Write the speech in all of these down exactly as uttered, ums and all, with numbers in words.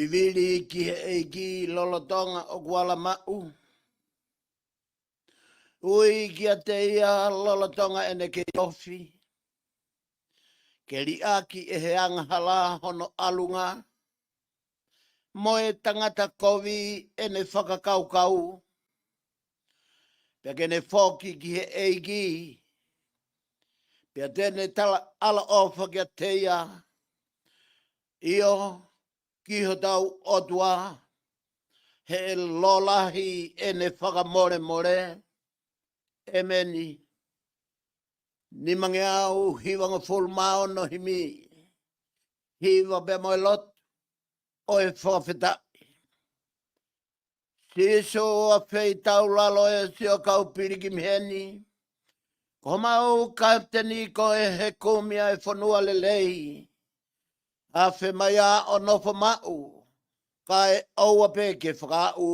Vivili ki he ʻEiki lolotonga ʻoku ala maʻu. Ui kiate ia lolotonga ʻene kei ofi, ke liʻaki ʻe he angahala hono ʻalunga, mo e tangata kovi ʻene fakakaukau. Pea ke ne foki ki he ʻEiki, pea te ne tala ʻaloʻofa kiate ia. ʻIo, ki hotau ʻOtua, he ʻe lolahi ʻene fakamolemole. ʻEmeni. Nimangeau hivangofulu mā ono, himi hiva pea mo e lotu ʻo e fakafetaʻi. Sīsū, ʻa e feitaulalo ʻo e siʻo kau pilikimi heni, ko homau kapiteni koe he kumi ʻa e fonua lelei. Afe mai ā ʻo nofo maʻu, kae ʻoua pē ke fakaaʻu.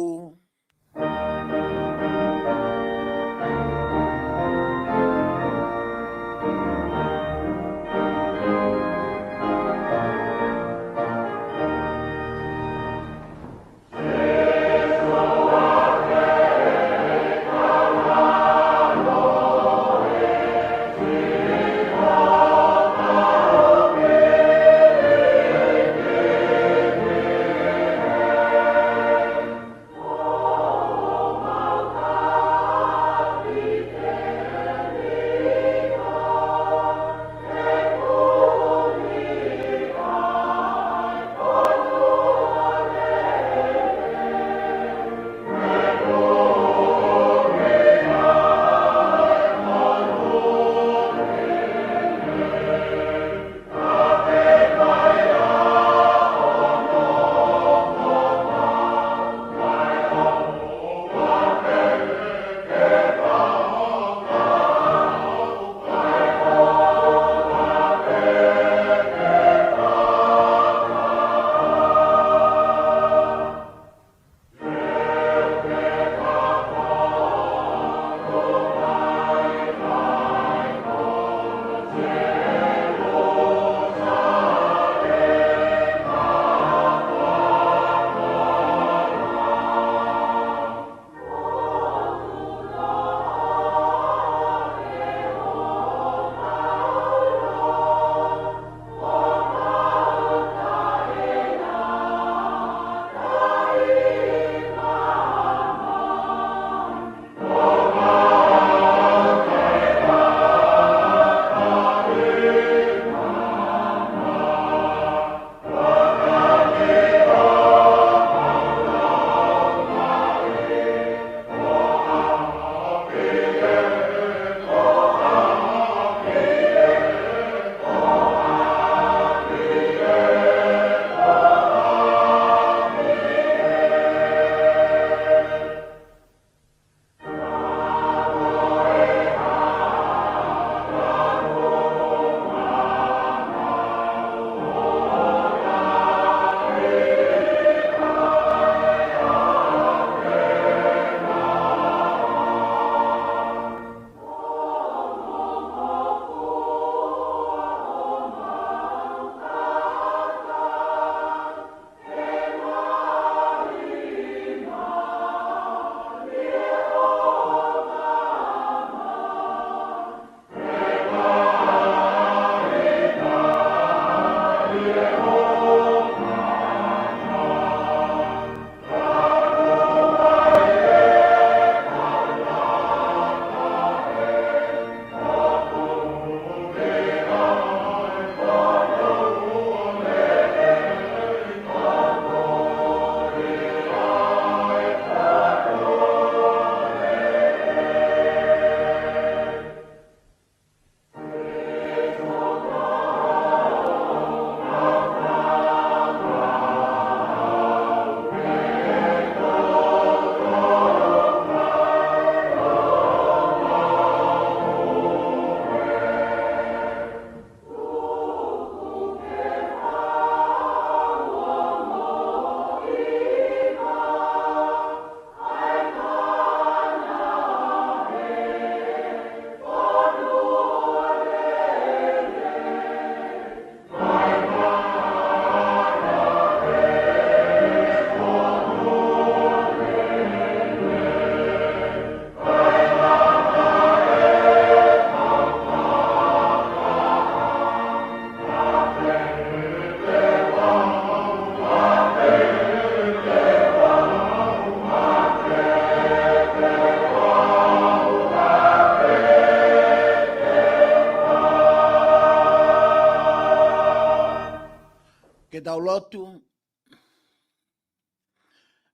Tau lotu.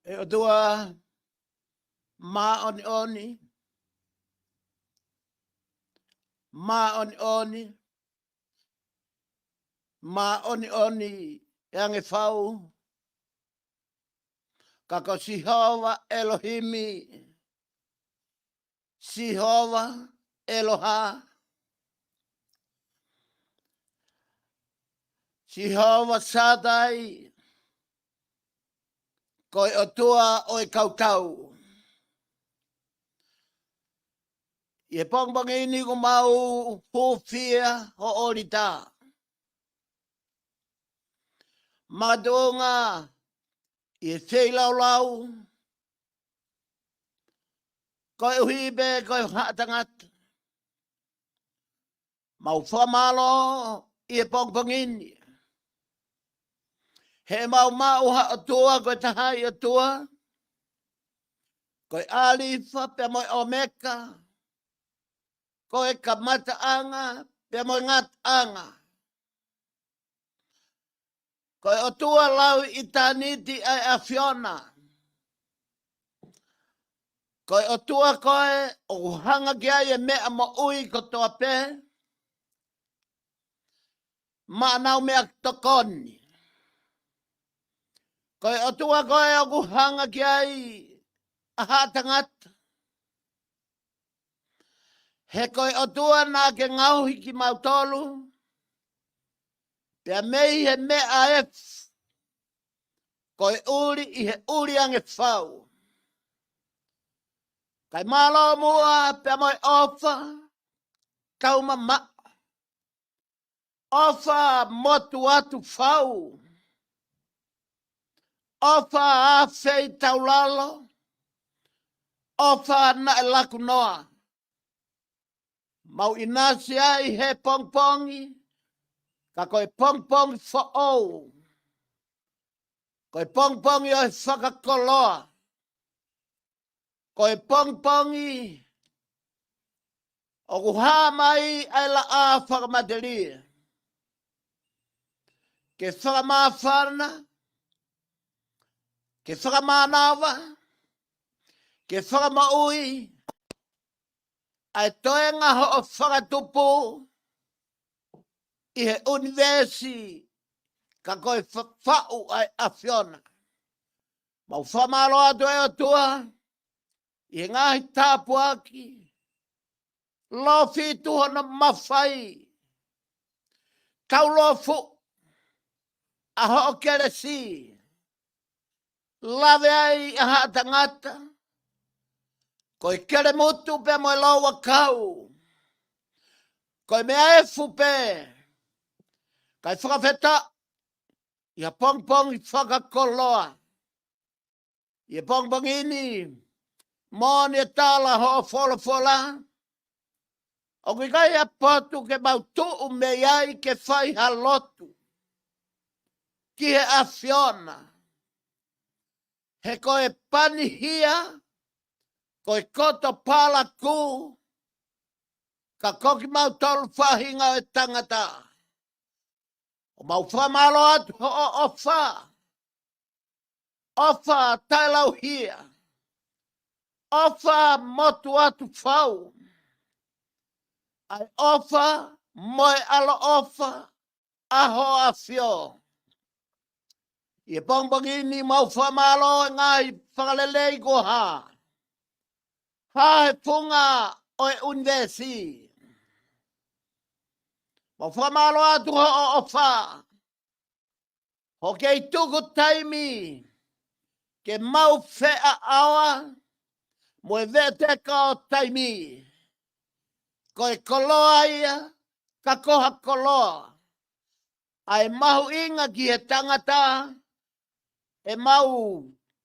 ʻE ʻOtua māʻoniʻoni, māʻoniʻoni, māʻoniʻoni ʻe ange fau, ka ko Sihova ʻElohimi, Sihova ʻEloha, Sihova Satai, ko e ʻOtua ʻo e kau tau. ʻI he pongipongi ni ʻoku mau hūfia ho ʻōlita. Makatuʻunga ʻi he feilaulau, koeʻuhi pē ko e haʻa tangata. Mau fakamālō ʻi he pongipongi ni. He ʻemau maʻu ha ʻOtua, ko e taha ʻi ʻOtua, ko e ʻAlifa pea mo e ʻOmeka, ko e kamataʻanga pea mo e ngataʻanga. Ko e ʻOtua lau ʻitāniti ʻa e ʻAfiona. Ko e ʻOtua koe ʻoku hanga ki ai e meʻa moʻui kotoa pē maʻa ʻenau meʻatokoni. Ko e ʻOtua koe ʻoku hanga ki ai ʻa haʻa tangata. He ko e ʻOtua naʻa ke ngaohi kimautolu pea mei he meʻa efu, ko e ʻuli ʻi he ʻuli ange fau. Kae mālō muʻa pea mo e ʻofa taumamaʻo, ʻofa motuʻa atu fau, ʻofa afeitaulalo, ʻofa naʻe laku noa. Mau ʻinasi ai he pongipongi, ka ko e pongipongi foʻou, ko e pongipongi ʻo e fakakoloa, ko e pongipongi ʻoku hā mai ai ʻa e laʻā fakamatelie ke fakamāfana, ke fakamānava, ke fakamoʻui ʻa e toenga hoʻo fakatupu ʻi he ʻunivēsi, ka ko e fa-, faʻu ʻa e ʻAfiona. Mau fakamālō atu ʻe ʻOtua ʻi he ngaahi tāpuaki, lōfitu hono mafai, taulofu ʻa hoʻo kelesi, lave ai ʻa haʻa tangata, ko e kelemutu pea mo e louʻakau, ko e meʻa efu pē, kae fakafetaʻi ʻi ha pongipongi fakakoloa. ʻI he pongipongi ni, moʻoni e tala hoʻo folofola, ʻoku ʻikai ha potu ke mau tuʻu mei ai ke fai ha lotu ki he ʻAfiona. He ko e pani hia, ko e koto palakū, ka ko kimautolu faʻahinga ʻo e tangata. ʻOku mau fakamālō atu hoʻo ʻofa, ʻofa taʻelauhia, ʻofa motuʻa atu fau, ʻa e ʻofa mo e ʻaloʻofa ʻa hoʻo ʻAfio. ʻI he pongipongi ni mau fakamālō he ngaahi fakalelei kuo hā, hā he funga ʻo e ʻunivēsi. Mau fakamālō atu hoʻo ʻofa, hoʻo kei tuku taimi ke mau feʻaʻaoa mo e veʻeteka ʻo taimi. Ko e koloa ia, ka ko ha koloa ʻa e mahuʻinga ki he tangata, ʻemau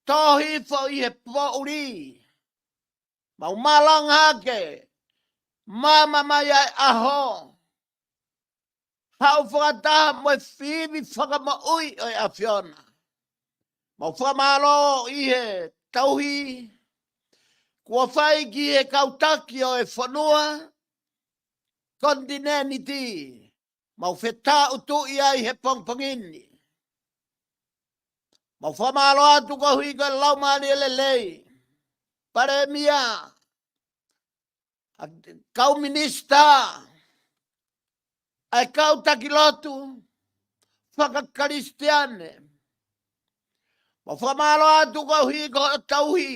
tō hifo ʻi he poʻuli, mau malanga hake, maama mai ʻa e ʻaho, haʻu fakataha mo e fivi fakamoʻui ʻo e ʻAfiona. Mau fakamālō ʻi he tauhi kuo fai ki he kau taki ʻo e fonua, konitinēniti, mau fetāʻutuʻi ai he pongipongi ni. Mau fakamālō atu koeʻuhi ko e Laumālie Lelei, Palēmia, ʻa e kau minisitā, ʻa e kau taki lotu faka-Kalisitiane. Mau fakamālō atu koeʻuhi ko e tauhi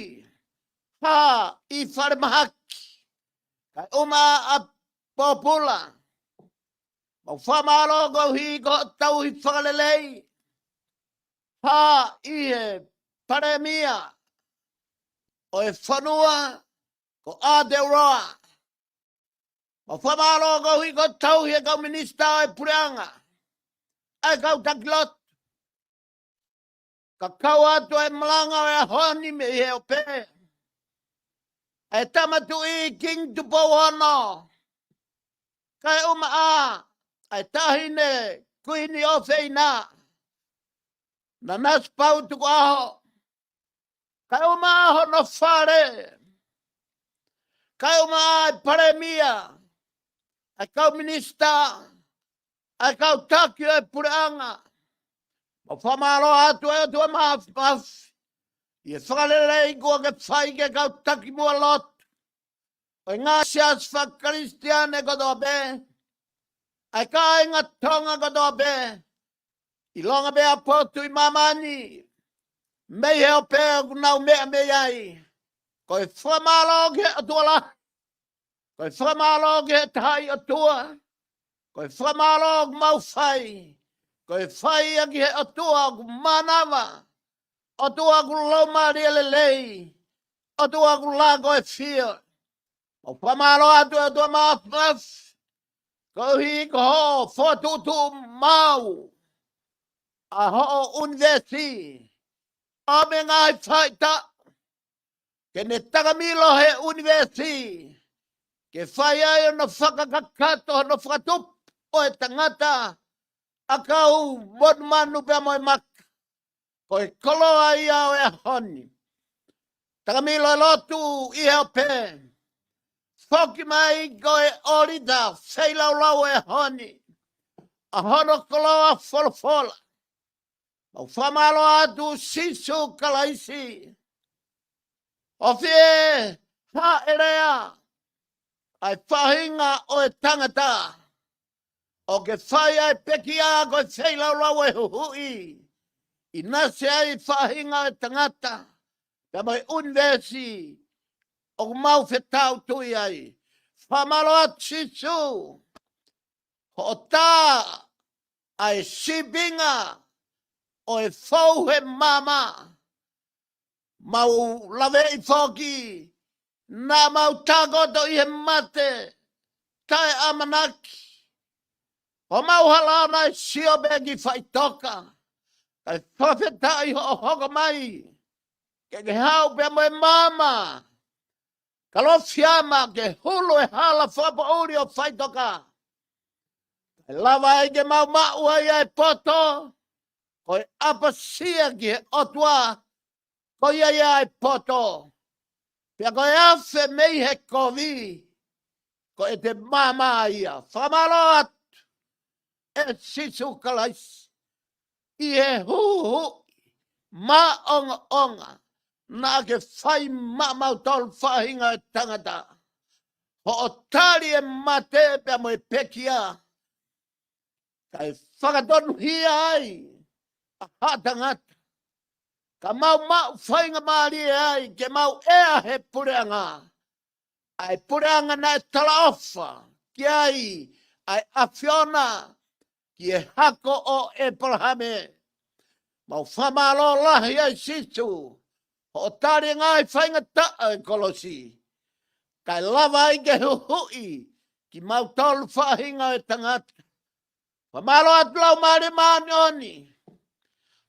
hā ʻi falemahaki, kae ʻumaʻā ʻa e pōpula. Mau fakamālō koeʻuhi ko e tauhi fakalelei hā ʻi he Palēmia ʻo e fonua ko Aotearoa. Mau fakamālō koeʻuhi ko e tauhi ʻa e kau minisitā ʻo e puleʻanga, ʻa e kau taki lotu. Kae kau atu ʻa e malanga ʻo e ʻaho ni mei he ope, ʻa e Tama Tuʻi Kingi Tupou Ono, kae ʻumaʻā ʻa e Taʻahine Kuini ʻOfeina, Nanasipauʻu Tukuʻaho, kae ʻumaʻā hono fale, kae ʻumaʻā ʻa e Palēmia, ʻa e kau minisitā, ʻa e kau taki ʻo e puleʻanga. Mau fakamālō atu ʻe ʻOtua Māfimafi ʻi he fakalelei kuo ke fai ki he kau taki muʻa lotu ʻo e ngaahi siasi faka-Kalisitiane kotoa pē, ʻa e kāinga Tonga kotoa pē, ʻilonga pē ʻa e potu ʻi māmani, mei he ope ʻoku nau meʻa mei ai. Ko e fakamālō ki he ʻOtua lahi, ko e fakamālō ki he Tahaʻi ʻOtua, ko e fakamālō ʻoku mau fai, ko e fai ia ki he ʻOtua ʻoku mānava, ʻOtua ʻoku laumālie lelei, ʻOtua ʻoku lako ʻafio. Mau fakamālō atu ʻe ʻOtua Māfimafi koeʻuhi ko hoʻo fokotuʻutuʻu maʻu ʻa hoʻo ʻunivēsi, ʻo mei he ngaahi faʻahitaʻu, ke ne takamilo he ʻunivēsi, ke fai ai hono fakakakato hono fakatupu ʻo e tangata, ʻakau, monumanu pea mo e maka. Ko e koloa ia ʻo e ʻaho ni. Takamilo e lotu ʻi he ope. Foki mai ko e ʻōlita feilaulau ʻo e ʻaho ni, ʻa hono koloa folofola. Mau fakamālō atu Sīsū Kalaisi, ʻoku fie hāʻelea ʻa e faʻahinga ʻo e tangata, ʻo ke fai ʻa e pekia ko e feilaulau ʻo e huhuʻi, ʻinasi ai faʻahinga ʻo e tangata pea mo e ʻunivēsi ʻoku mau fetautui ai. Fakamālō atu Sīsū, hoʻo tā ʻa e sīpinga ʻo e fou he maama. Mau laveʻi foki naʻa mau takoto ʻi he mate taʻeʻamanaki, ʻo mau hala naʻe sio pē ki faʻitoka. Kae fakafetaʻi hoʻo hoko mai ke ke haʻu pea mo e maama Kalofiama ke hulu e hala fakapoʻuli ʻo faʻitoka, kae lava ai ke mau maʻu ai ʻa e poto, ko e ʻapasia ki he ʻOtua, ko ia ia ʻa e poto, pea ko e afe mei he kovi, ko ʻete maama ia. Fakamālō atu ʻe Sīsū Kalaisi, ʻi he huhuʻi maʻongoʻonga naʻa ke fai maʻamautolu faʻahinga ʻo e tangata, hoʻo tali e mate pea mo e pekia, kae fakatonuhia ai ʻa haʻa tangata, ka mau maʻu faingamālie ai ke mau ʻea he puleʻanga, ʻa e puleʻanga naʻe talaʻofa ki ai ʻa e ʻAfiona ki he hako ʻo ʻEpalahame. Mau fakamālō lahi ai Sīsū, hoʻo tali e ngaahi faingataʻa ʻo e kolosi, kae lava ai ke huhuʻi kimautolu faʻahinga ʻo e tangata. Fakamālō atu Laumālie Māʻoniʻoni,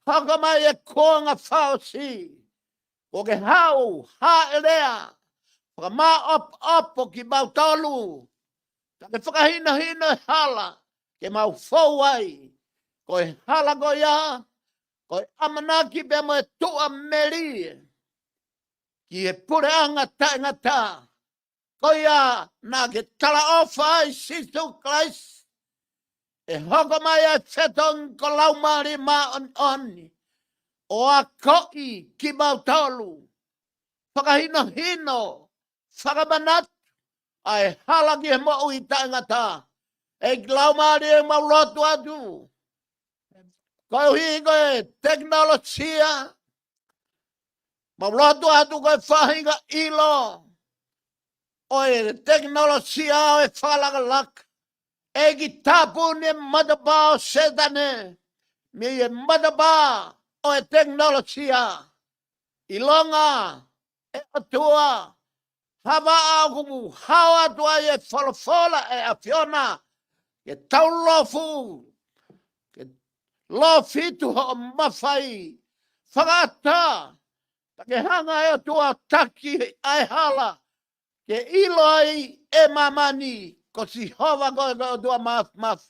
hoko mai e kuonga fakaʻosi, kuo ke haʻu hāʻelea, fakamāʻopoʻopo kimautolu, kae fakahinohino e hala ke mau fou ai. Ko e hala ko ia, ko e ʻamanaki pea mo e tuʻamelie ki he puleʻanga taʻengata, ko ia naʻa ke talaʻofa ai Sīsū Kalaisi, ʻe hoko mai ʻa e fetongi ko Laumālie Māʻoniʻoni, ʻo akoʻi kimautolu, fakahinohino, fakamanatu ʻa e hala ki he moʻui taʻengata. ʻEiki Laumālie, mau lotu atu, koeʻuhi ko e tekinolosia, mau lotu atu ko e faʻahinga ʻilo ʻo e tekinolosia ʻo e fakalakalaka, ʻEiki, tāpuni e matapā ʻo Sētane mei he matapā ʻo e tekinolosia. ʻIlonga, ʻe ʻOtua, ha vaʻa ʻoku mou hao atu ai e folofola ʻa e ʻAfiona ke taulofu, ke lofitu hoʻo mafai. Fakaʻatā, pea ke hanga ʻe ʻOtua ʻo taki ʻa e hala ke ʻilo ai ʻe māmani ko Sihova koe ko e ʻOtua Māfimafi.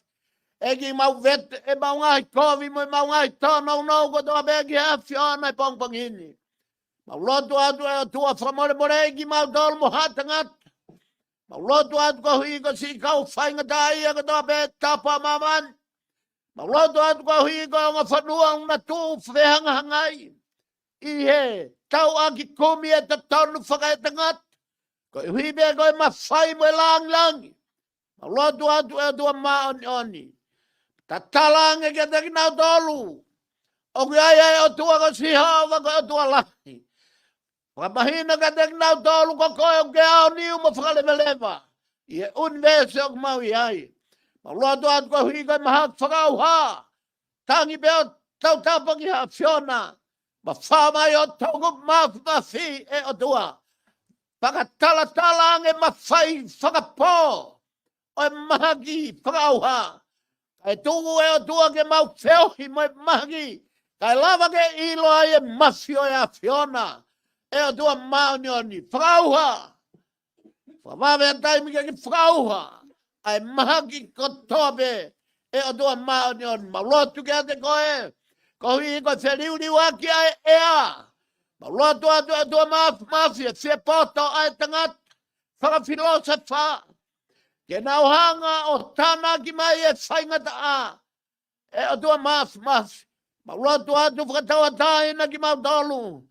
ʻEiki, mau vete ʻemau ngaahi kovi mo ʻemau ngaahi tōnounou kotoa pē ki he ʻAfiona he pongipongi ni. Mau lotu atu ʻe ʻOtua, fakamolemoleʻi kimautolu mo haʻa tangata. Mau lotu atu koeʻuhi ko siʻi kau faingataʻaʻia kotoa pē he tapa ʻo māmani. Mau lotu atu koeʻuhi ko e ongo fonua ʻoku na tuʻu fehangahangai ʻi he tauʻaki kumi e totonu fakaetangata, koeʻuhi pē ko e mafai mo e lāngilangi. Mau lotu atu ʻe ʻOtua Māʻoniʻoni, tatala ange kiate kinautolu ʻoku ʻi ai ʻa e ʻOtua ko Sihova ko e ʻOtua lahi. Fakamahino kiate kinautolu ko koe ʻoku ke aoniu mo fakalevaleva ʻi he ʻunivēsi ʻoku mau ʻi ai. Mau lotu atu koeʻuhi ko e mahaki fakaʻauha, tangi pē ʻo tautapa ki he ʻAfiona, mo fai mai ʻo toku mafimafi ʻe ʻOtua. Fakatalatala ange mafai fakapō ʻo e mahaki fakaʻauha, kae tuku ʻe ʻOtua ke mau feohi mo e mahaki, kae lava ke ʻilo ai e mafai ʻo e ʻAfiona. ʻE ʻOtua Māʻoniʻoni, fakaʻauha. Fakavave ʻa e taimi ke ke fakaʻauha ʻa e mahaki kotoa pē, ʻe ʻOtua Māʻoniʻoni. Mau lotu kiate koe koeʻuhi ko e feliuliuaki ʻa e ʻea. Mau lotu atu ʻe ʻOtua Māfimafi, ʻe fiepoto ʻa e tangata fakafilōsefa ke nau hanga ʻo tānaki mai e faingataʻa, ʻe ʻOtua Māfimafi. Mau lotu atu fakatauʻatāina kimautolu.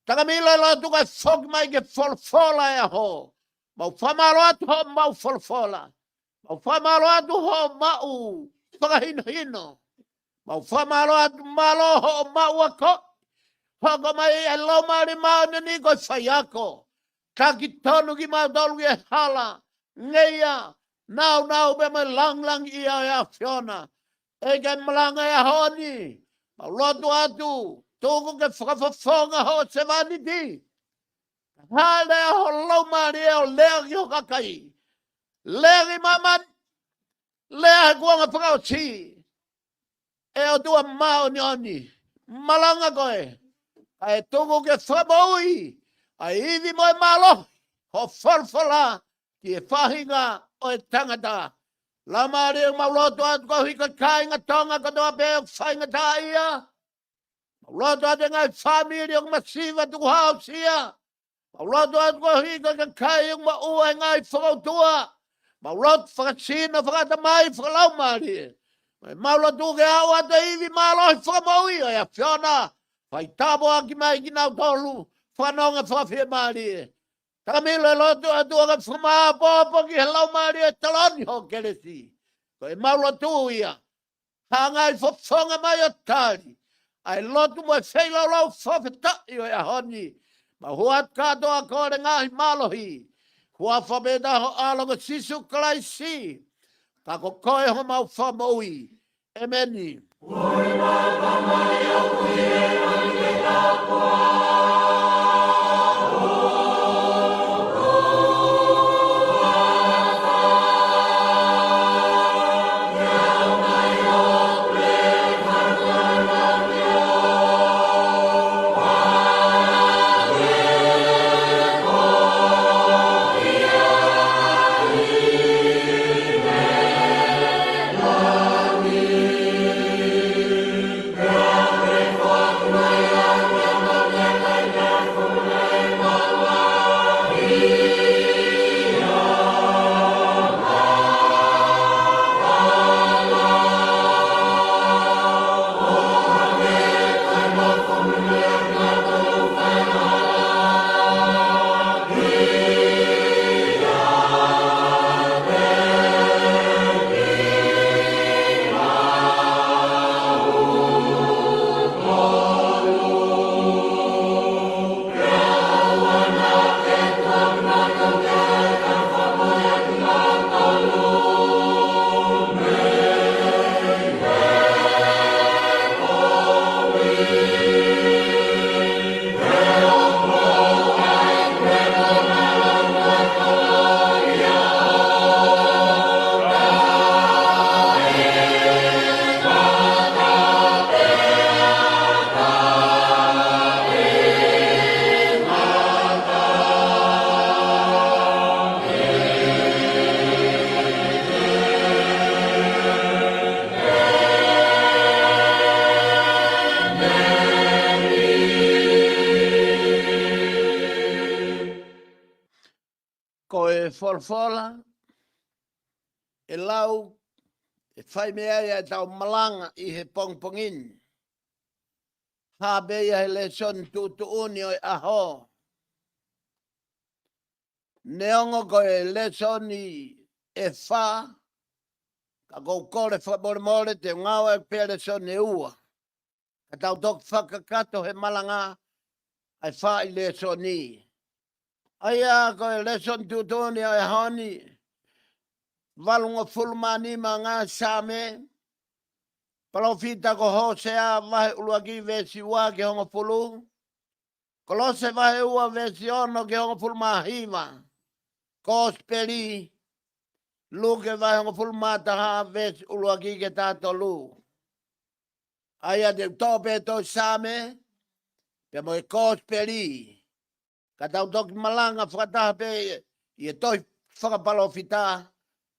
Takamilo e lotu kae foki mai ki he folofola ʻo e ʻaho. Mau fakamālō atu hoʻomou folofola. Mau fakamālō atu hoʻomou fakahinohino. Mau fakamālō atu, mālō hoʻomou ako. Hoko mai e Laumālie Māʻoniʻoni ko e faiako, taki tonu kimautolu ki he hala, ngeia, nāunau pea mo e lāngilangiʻia ʻo e ʻAfiona. ʻEiki, ʻi he malanga ʻo e ʻaho ni, mau lotu atu, tuku ke fakafofonga hoʻo sevāniti. Hāʻele ʻa ho Laumālie ʻo lea ki ho kakai. Lea ki māmani, lea he kuonga fakaʻosi. ʻE ʻOtua Māʻoniʻoni, malanga koe, kae tuku ke fakamoʻui ʻa e ivi mo e mālohi hoʻo folofola ki he faʻahinga ʻo e tangata. Laumālie, mau lotu atu koeʻuhi ko e kāinga Tonga kotoa pē ʻoku faingataʻaʻia. Mau lotu atu e ngaahi fāmili ʻoku masiva, tukuhāusia. Mau lotu atu koeʻuhi ko e kakai ʻoku maʻu ʻa e ngaahi fakautua. Mau lotu fakasino, fakaʻatamai, fakalaumālie. Mau lotu ke aʻu atu e ivi, mālohi, fakamoʻui ʻo e ʻAfiona. Fai tāpuaki mai kinautolu, fakanonga fakafiemālie. Takamilo e lotu atu ʻa e fakamāʻopoʻopo ki he Laumālie, taloni hoʻo kelesi. Ko ʻemau lotu ia. Hanga ʻi he fofonga mai ʻo tali ʻa e lotu mo e feilaulau fakafetaʻi ʻo e ʻaho ni. Mau hū atu kātoa ʻo kole ngaahi mālohi. Huafa pē ʻa ho ʻAlo ko Sīsū Kalaisi. Ka ko koe homau Fakamoʻui. ʻEmeni. folofola ʻe lau, ʻe fai mei ai ʻetau malanga ʻi he pongipongi ni. Hā pē ia he lēsoni tuʻutuʻuni ʻo e ʻaho. Neongo ko e lēsoni ʻe fā, ka ʻoku ou kole fakamolemole te u ngāueʻaki pē lēsoni ʻe ua. Ka tau toki fakakakato he malanga ʻa e fā ʻi he lēsoni. ʻA ia ko e lēsoni tuʻutuʻuni ʻo e ʻaho ni, valungofulu mā nima ngaahi Saame, palōfita ko Hōsea vahe ʻuluaki veesi ua ki he hongofulu, Kolose vahe ua veesi ono ki he hongofulu mā hiva, Kōsipeli Luke vahe hongofulu mā taha veesi ʻuluaki ki he taha tolu. ʻA ia te u toʻo pē tohi Saame, pea mo e Kōsipeli, ka tau toki malanga fakataha pē ʻi he tohi fakapalōfita,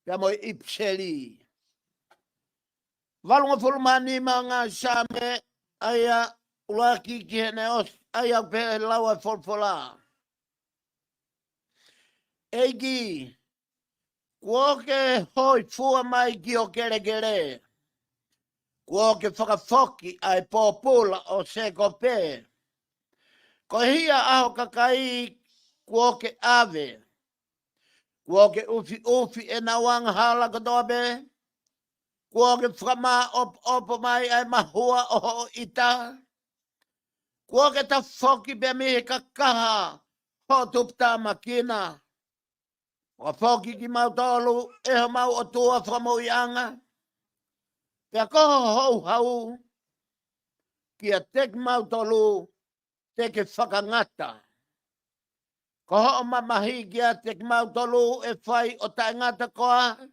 pea mo e ʻIpiseli. Valungofulu mā nima ngaahi Saame, ʻa ia ʻuluaki ki heʻene ʻosi, ʻa ia ʻoku pehē lau ʻa e folofola. ʻEiki, kuo ke hōifua mai ki ho kelekele. Kuo ke fakafoki ʻa e pōpula ʻo Sēkope. Ko e hia ʻa ho kakai kuo ke ʻave. Kuo ke ʻufiʻufi ʻenau angahala kotoa pē. Kuo ke fakamāʻopoʻopo mai ʻa e mahua ʻo hoʻo ʻita. Kuo ke tafoki pē mei he kakaha hoʻo tuputāmakina. Fakafoki kimautolu ʻe homau ʻOtua fakamoʻuiʻanga. Pea ko ho houhau kiate kimautolu te ke fakangata. Ko hoʻo mamahi kiate kimautolu ʻe fai ʻo taʻengata koā.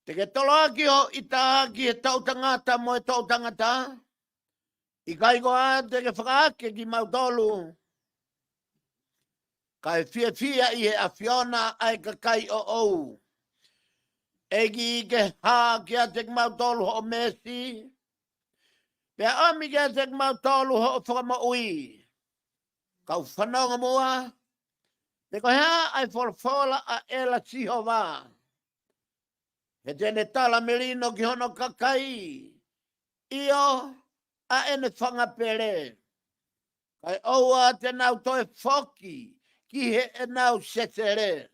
Te ke toloaki ho ʻita ki he toʻutangata mo e toʻutangata. ʻIkai koā te ke fakaake kimautolu. Kae fiefia ʻi he ʻAfiona ʻa e kakai ʻoʻou. ʻEiki, ke hā kiate kimautolu hoʻo meesi. Pea ʻomi kiate kimautolu hoʻo fakamoʻui. Kau fanongo muʻa, pe ko e hā ʻa e folofola ʻa ʻEla Sihova. He te ne tala melino ki hono kakai, ʻio, ʻa ʻene fanga pele. Kae ʻoua te nau toe foki ki heʻenau sesele.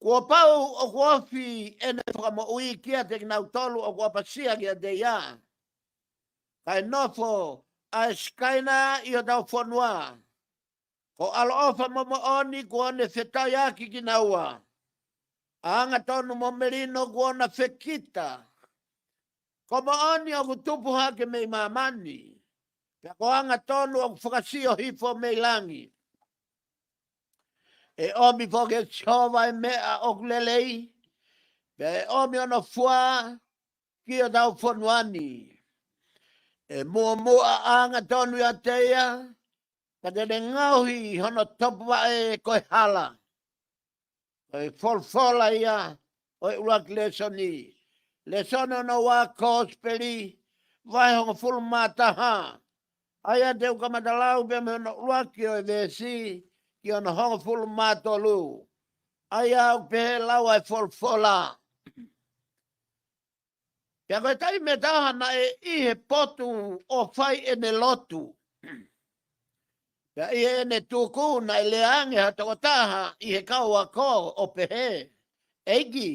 Kuo pau ʻoku ofi ʻene fakamoʻui kiate kinautolu ʻoku ʻapasia kiate ia. Kae nofo ʻa e Sikaina ʻi hotau fonua. Ko e ʻaloʻofa mo e moʻoni kuo ne fetaiaki kinaua. ʻA e angatonu mo e melino kuo na fekita. Ko e moʻoni ʻoku tupu hake mei māmani. Pea ko e angatonu ʻoku fakasio hifo mei langi. ʻE ʻomi foki ʻe Sihova ʻa e meʻa ʻoku lelei. Pea ʻe ʻomi hono fua ki hotau fonua ni. ʻE muʻomuʻa ʻa e angatonu ʻiate ia. Ka te ne ngaohi hono topuvaʻe ko e hala. Ko e folofola ia ʻo e ʻuluaki lēsoni. Lēsoni hono ua, Kōsipeli vahe hongofulu mā taha. ʻA ia te u kamata lau pē mei hono ʻuluaki ʻo e veesi ki hono hongofulu mā tolu. ʻA ia ʻoku pehē lau ʻa e folofola. Pea ko e taimi ʻe taha naʻe ʻi he potu ʻo fai ʻene lotu. Pea ʻi heʻene tuku naʻe lea ange ha tokotaha ʻi he kau ako ʻo pehē, ʻEiki,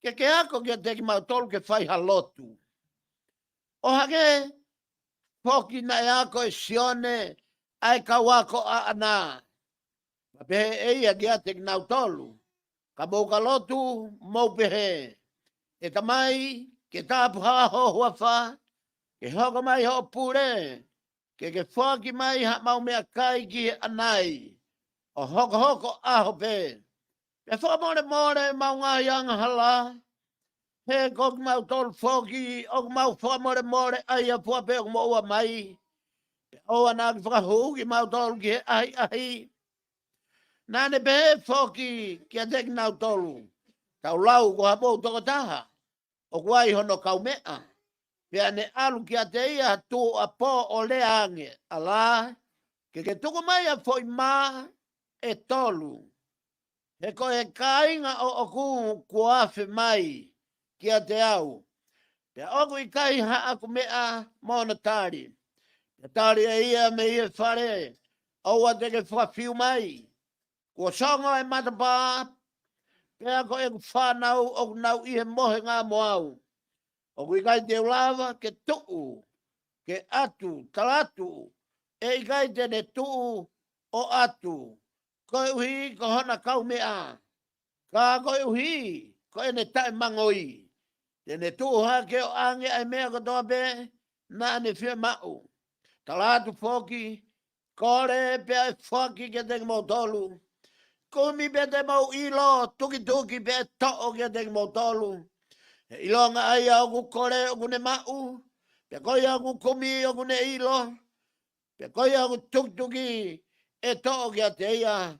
ke ke ako kiate kimautolu ke fai ha lotu. ʻO hangē foki naʻe ako ʻe Sione ʻa e kau ako ʻaʻana. Pea pehē ʻe ia kiate kinautolu, Ka mou ka lotu, mou pehē, ʻE Tamai, ke tāpuhā ho huafa, ke hoko mai hoʻo pule, ke ke foaki mai haʻamau meʻakai ki he ʻanai, ʻo hokohoko ʻa ho pē. Pea fakamolemole ʻemau ngaahi angahala, he ko kimautolu foki ʻoku mau fakamolemole ʻa ia fua pē ʻoku moʻua mai. Pea ʻoua naʻa ke fakahū kimautolu ki he ʻahiʻahi. Naʻa ne pehē foki kiate kinautolu, Tau lau ko ha pou tokotaha ʻoku ai hono kaumeʻa. Pea ne ʻalu kiate ia ha tuʻuapō ʻo lea ange, ʻAlā, ke ke tuku mai ha foʻi mā ʻe tolu. He ko e kāinga ʻoʻoku kuo afe mai kiate au, pea ʻoku ʻikai haʻaku meʻa mo hona tali. Pea tali ʻe ia mei he fale, ʻoua te ke fakafiu mai. Kuo songo e matapā, pea ko ʻeku fānau ʻoku nau ʻi he mohenga mo au. ʻOku ʻikai te u lava ke tuʻu, ke ʻatu, tala atu, ʻe ʻikai te ne tuʻu ʻo ʻatu. Koeʻuhi ko hona kaumeʻa, ka koeʻuhi ko ʻene taʻemangoi, te ne tuʻu hake ʻo ʻange ʻa e meʻa kotoa pē naʻa ne fiemaʻu. Tala atu foki, kole pea ʻe foaki kiate kimoutolu. Kumi pea te mou ʻilo, tukituki pea ʻe toʻo kiate kimoutolu. He ʻilonga ʻa ia ʻoku kole ʻoku ne maʻu, pea ko ia ʻoku kumi ʻoku ne ʻilo, pea ko ia ʻoku tukituki ʻe toʻo kiate ia.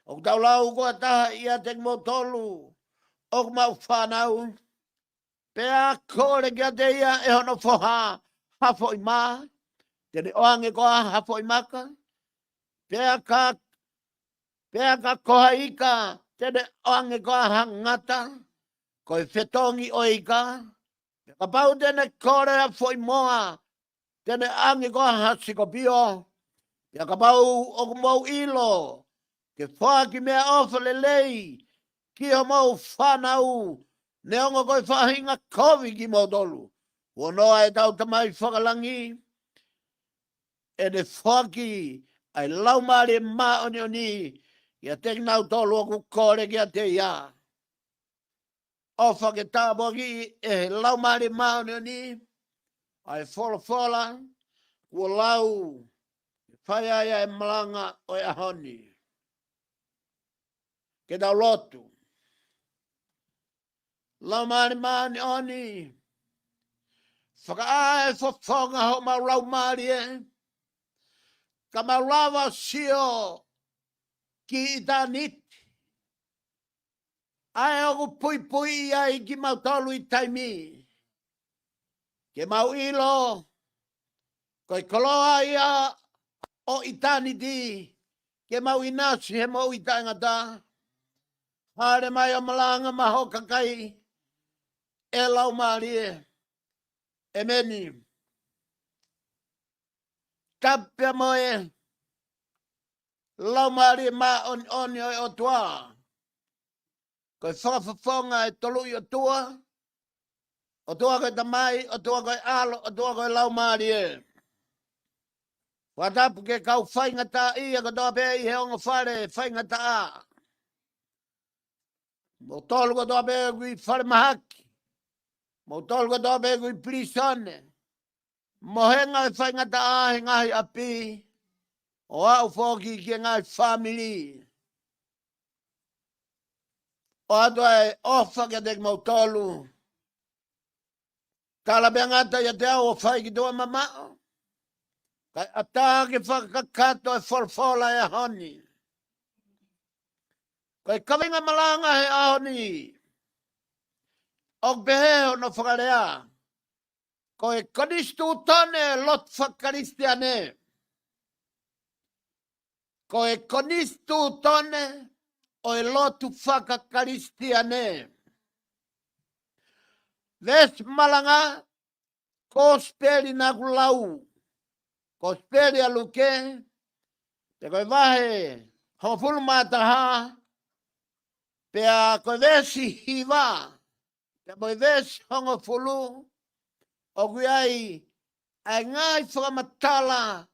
ʻOku tau lau kotoa ʻiate kimoutolu ʻoku maʻu fānau. Pea kole kiate ia ʻe hono foha ha foʻi mā, te ne ʻoange koā ha foʻi maka. Pea ka, pea ka ko ha ika, te ne ʻoange koā ha ngata. Ko e fetongi ʻo e ika. Pea kapau te ne kole ha foʻi moa, te ne ʻoange koā ha sikopio. Pea kapau ʻoku mou ʻilo ke foaki meʻaʻofa lelei ki homou fānau, neongo ko e faʻahinga kovi kimoutolu, huanoa ʻetau Tamai Fakalangi, ʻe ne foaki ʻa e Laumālie Māʻoniʻoni kiate kinautolu ʻoku kole kiate ia. ʻOfa ke tāpuakiʻi ʻe he Laumālie Māʻoniʻoni ʻa e folofola kuo lau, ke fai ai ʻa e malanga ʻo e ʻaho ni. Ke tau lotu. Laumālie Māʻoniʻoni, fakaʻā e fofonga homau laumālie, ka mau lava sio ki ʻitāniti, ʻa ē ʻoku puipuiʻi ai kimautolu ʻi taimi. Ke mau ʻilo, ko e koloa ia ʻo ʻitāniti, ke mau ʻinasi he moʻui taʻengata. Hāʻele mai ʻo malanga maʻa ho kakai, ʻe Laumālie. ʻEmeni. Tapu pea mo e Laumālie Māʻoniʻoni ʻo e ʻOtua. Ko e fakafofonga ʻo e Toluʻi ʻOtua, ʻOtua ko e Tamai, ʻOtua ko e ʻAlo, ʻOtua ko e Laumālie. Fakatapu ki he kau faingataʻaʻia kotoa pē ʻi he ongo fale faingataʻa. Moutolu kotoa pē ʻoku ʻi falemahaki. Moutolu kotoa pē ʻoku ʻi pilīsone. Mohenga e faingataʻa he ngaahi ʻapi, ʻo aʻu foki ki he ngaahi fāmili. ʻOatu ʻa e ʻofa kiate kimoutolu. Tala pē ʻe ngata ʻiate au ʻo fai ki tuʻa mamaʻo, kae ʻatā ke fakakakato e folofola ʻo e ʻaho ni. Ko e kaveinga malanga he ʻaho ni, ʻoku pehē hono fakalea: Ko e konisitūtone ʻo e lotu faka-Kalisitiane. Ko e konisitūtone ʻo e lotu faka-Kalisitiane. Veesi malanga, Kosipeli naʻa ku lau, Kosipeli ʻa Luke, pea ko e vahe hongofulu mā taha, pea ko e veesi hiva, pea mo e veesi hongofulu, ʻoku ʻi ai ʻa e ngaahi fakamatala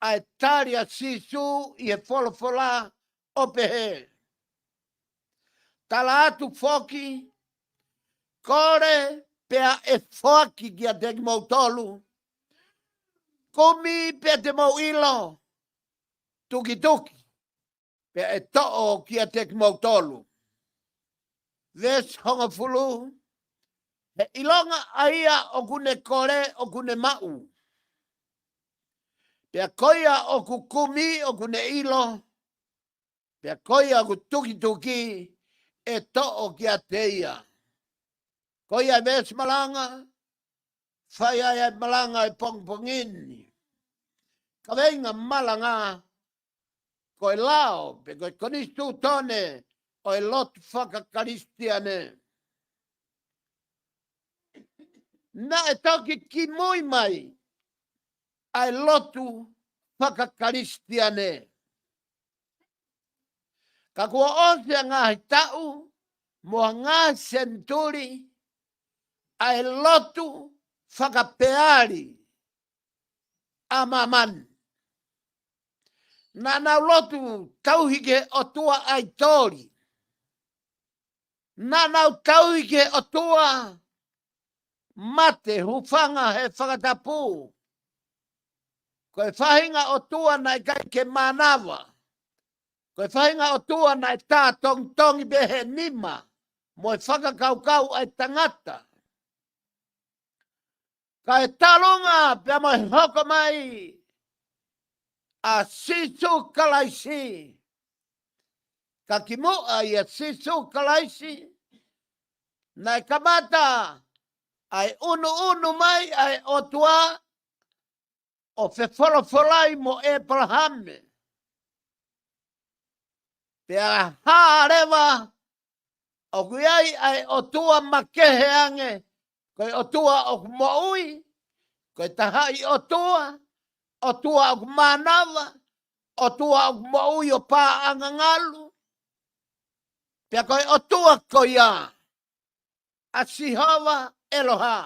ʻa e tali ʻa Sīsū ʻi he folofola ʻo pehē: Tala atu foki, kole pea ʻe foaki kiate kimoutolu, kumi pea te mou ʻilo, tukituki pea ʻe toʻo kiate kimoutolu. Veesi hongofulu, he ʻilonga ʻa ia ʻoku ne kole ʻoku ne maʻu, pea ko ia ʻoku kumi ʻoku ne ʻilo, pea ko ia ʻoku tukituki ʻe toʻo kiate ia. Ko ia e veesi malanga, fai ai ʻa e malanga ʻo e pongipongi ni. Kaveinga malanga, ko e lao, pe ko e konisitūtone ʻo e lotu fakakalisitiane. Naʻe toki kimui mai ʻa e lotu fakakalisitiane. Ka kuo ʻosi ʻa e ngaahi taʻu mo e ngaahi senituli ʻa e lotu fakapeali ʻa māmani. Naʻa nau lotu tauhi ki he ʻotua ʻaitoli. Naʻa nau tauhi ki he ʻotua mate, hūfanga he fakatapu. Ko e faʻahinga ʻotua naʻe ʻikai ke mānava. Ko e faʻahinga ʻotua naʻe tā tongitongi pē he nima mo e fakakaukau ʻa e tangata. Kae talu ange pea mo e hoko mai ʻa Sīsū Kalaisi. Ka kimuʻa ʻia Sīsū Kalaisi, naʻe kamata ʻa e ʻunuʻunu mai ʻa e ʻOtua ʻo fefolofolai mo ʻĒpalahame. Pea hā leva ʻoku ʻi ai ʻa e ʻOtua makehe ange, ko e ʻOtua ʻoku moʻui, ko e tahaʻi ʻOtua, ʻOtua ʻoku mānava, ʻOtua ʻoku moʻui ʻo paʻanga ngalu. Pea ko e ʻOtua ko ia, ʻa Sihova ʻEloha,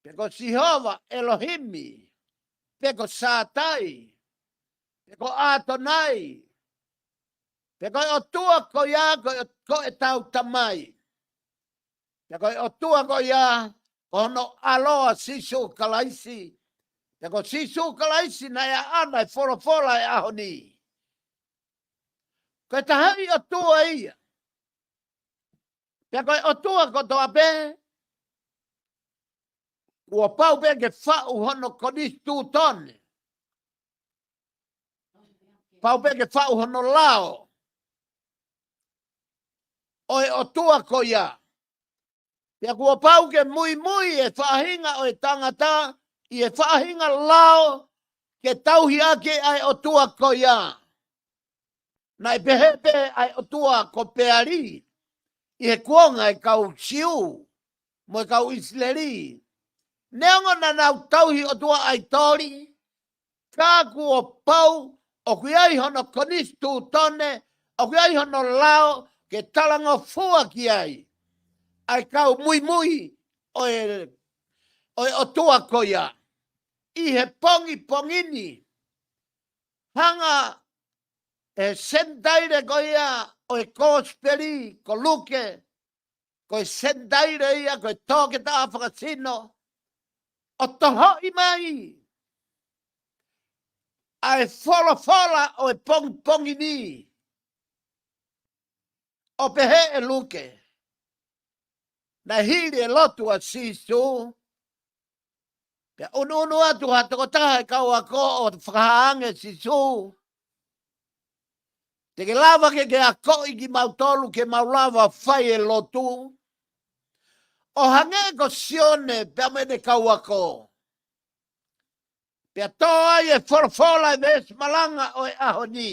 pe ko Sihova ʻElohimi, pe ko Sātai, pe ko ʻAtonai, pe ko e ʻOtua ko ia ko e, ko ʻetau Tamai. Pe ko e ʻOtua ko ia ko hono ʻAlo ʻa Sīsū Kalaisi. Pe ko Sīsū Kalaisi naʻe ʻaʻana e folofola ʻo e ʻaho ni. Ko e tahaʻi ʻOtua ia. Pea ko e ʻOtua kotoa pē, kuo pau pē ke faʻu hono konisitūtone. Pau pē ke faʻu hono lao ʻo e ʻOtua ko ia. Pea kuo pau ke muimui e faʻahinga ʻo e tangata ʻi he faʻahinga lao ke tauhi ʻaki ʻa e ʻOtua ko ia. Naʻe pehē pē ʻa e ʻOtua ko Peali ʻi he kuonga e kau Siu mo e kau ʻIsileli. Neongo naʻa nau tauhi ʻotua ʻaitoli, ka kuo pau ʻoku ʻi ai hono konisitūtone, ʻoku ʻi ai hono lao ke talangofua ki ai ʻa e kau muimui ʻo e, ʻo e ʻOtua ko ia. ʻI he pongipongi ni, hanga ʻe he Senitaile ko ia ʻo e Kosipeli ko Luke, ko e Senitaile ia, ko e toketā fakasino, ʻo tohoʻi mai ʻa e folofola ʻo e pongipongi ni. ʻO pehē ʻe Luke, naʻe hili e lotu ʻa Sīsū, pea ʻunuʻunu atu ha tokotaha ʻi he kau ako ʻo fakahā ange ʻe Sīsū, te ke lava ke ke akoʻi kimautolu ke mau lava fai e lotu, ʻo hangē ko Sione pea mo ʻene kau ako. Pea tō ai e folofola e veesi malanga ʻo e ʻaho ni.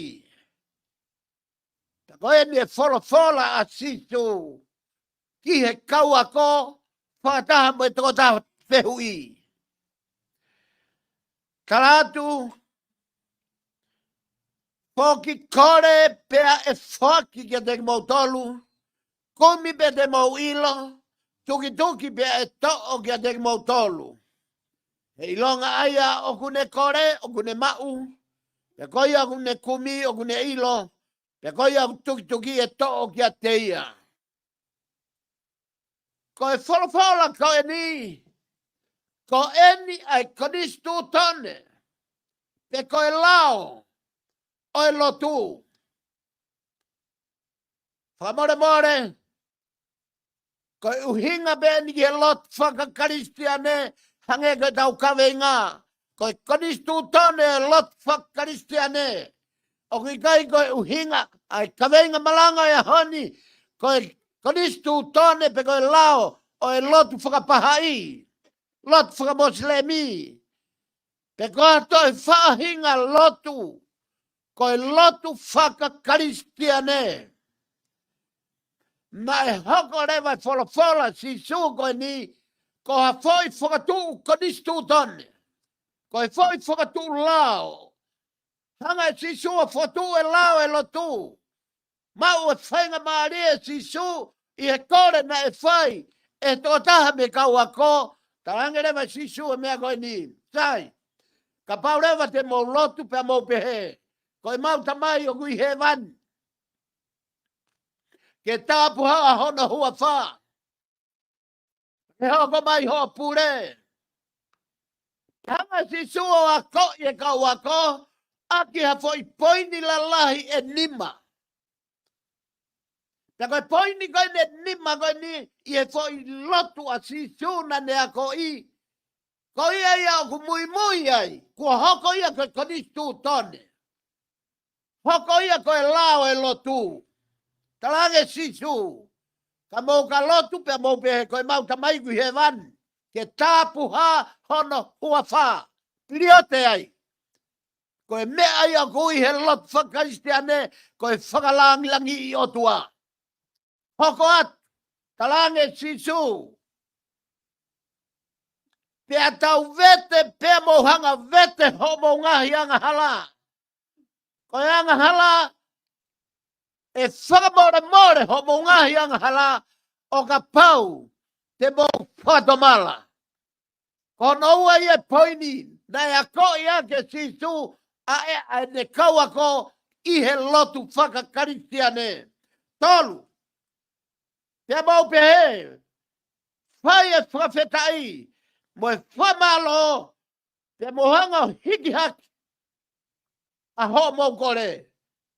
Pea ko eni e folofola ʻa Sīsū ki he kau ako fakataha mo e tokotaha fehuʻi. Tala atu, foki kole pea ʻe foaki kiate kimoutolu, kumi pea te mou ʻilo, tukituki pea ʻe toʻo kiate kimoutolu. He ʻilonga ʻa ia ʻoku ne kole, ʻoku ne maʻu, pea ko ia ʻoku ne kumi, ʻoku ne ʻilo, pea ko ia ʻoku tukituki ʻe toʻo kiate ia. Ko e folofola ko eni, ko eni ʻa e konisitūtone, pe ko e lao ʻo e lotu. Fakamolemole, ko e ʻuhinga pē eni ki he lotu fakakalisitiane, hangē ko ʻetau kaveinga, ko e konisitūtone ʻo e lotu fakakalisitiane. ʻOku ʻikai ko e ʻuhinga ʻa e kaveinga malanga ʻo e ʻaho ni, ko e konisitūtone pe ko e lao ʻo e lotu fakapahaʻi, lotu fakamosilemi, pe ko ha toe faʻahinga lotu, ko e lotu fakakalisitiane. Naʻe hoko leva e folofola Sīsū ko eni, ko ha foʻi fakatuʻu konisitūtone. Ko e foʻi fakatuʻu lao. Hanga ʻe Sīsū ʻo fakatuʻu e lao e lotu. Maʻu e faingamālie ʻe Sīsū ʻi he kole naʻe fai ʻe he tokotaha mei he kau ako, talaange leva ʻe Sīsū e meʻa ko eni. Sai, kapau leva te mou lotu pea mou pehē, ko ʻemau Tamai ʻoku ʻi hēvani, ke tāpuhā hono huafa. Ke hoko mai hoʻo pule. Hanga ʻe Sīsū ʻo akoʻi e kau ako ʻaki ha foʻi poini lalahi ʻe nima. Pea ko e poini ko eni ʻe nima ko eni ʻi he foʻi lotu ʻa Sīsū naʻa ne akoʻi. Ko ia ia ʻoku muimui ai, kuo hoko ia ko e konisitūtone. Hoko ia ko e lao e lotu. Talaange ʻe Sīsū, ka mou ka lotu pea mou pehē, ko ʻemau Tamai ʻoku ʻi hēvani, ke tāpuhā hono huafa. Piliote ai. Ko e meʻa ia ʻoku ui he lotu fakakalisitiane, ko e fakalāngilangiʻi ʻOtua. Hoko atu, talaange ʻe Sīsū, pea tau vete, pea mou hanga vete hoʻomou ngaahi angahala. Ko e angahala, ʻe fakamolemole hoʻomou ngaahi angahala, ʻo kapau te mou fakatomala. Ko hono ua ia e poini naʻe akoʻi ʻaki ʻe Sīsū ʻa e, ʻa ʻene kau ako ʻi he lotu fakakalisitiane. Tolu, pea mou pehē, fai e fakafetaʻi mo e fakamālō, pea mou hanga ʻo hiki hake ʻa hoʻomou kole.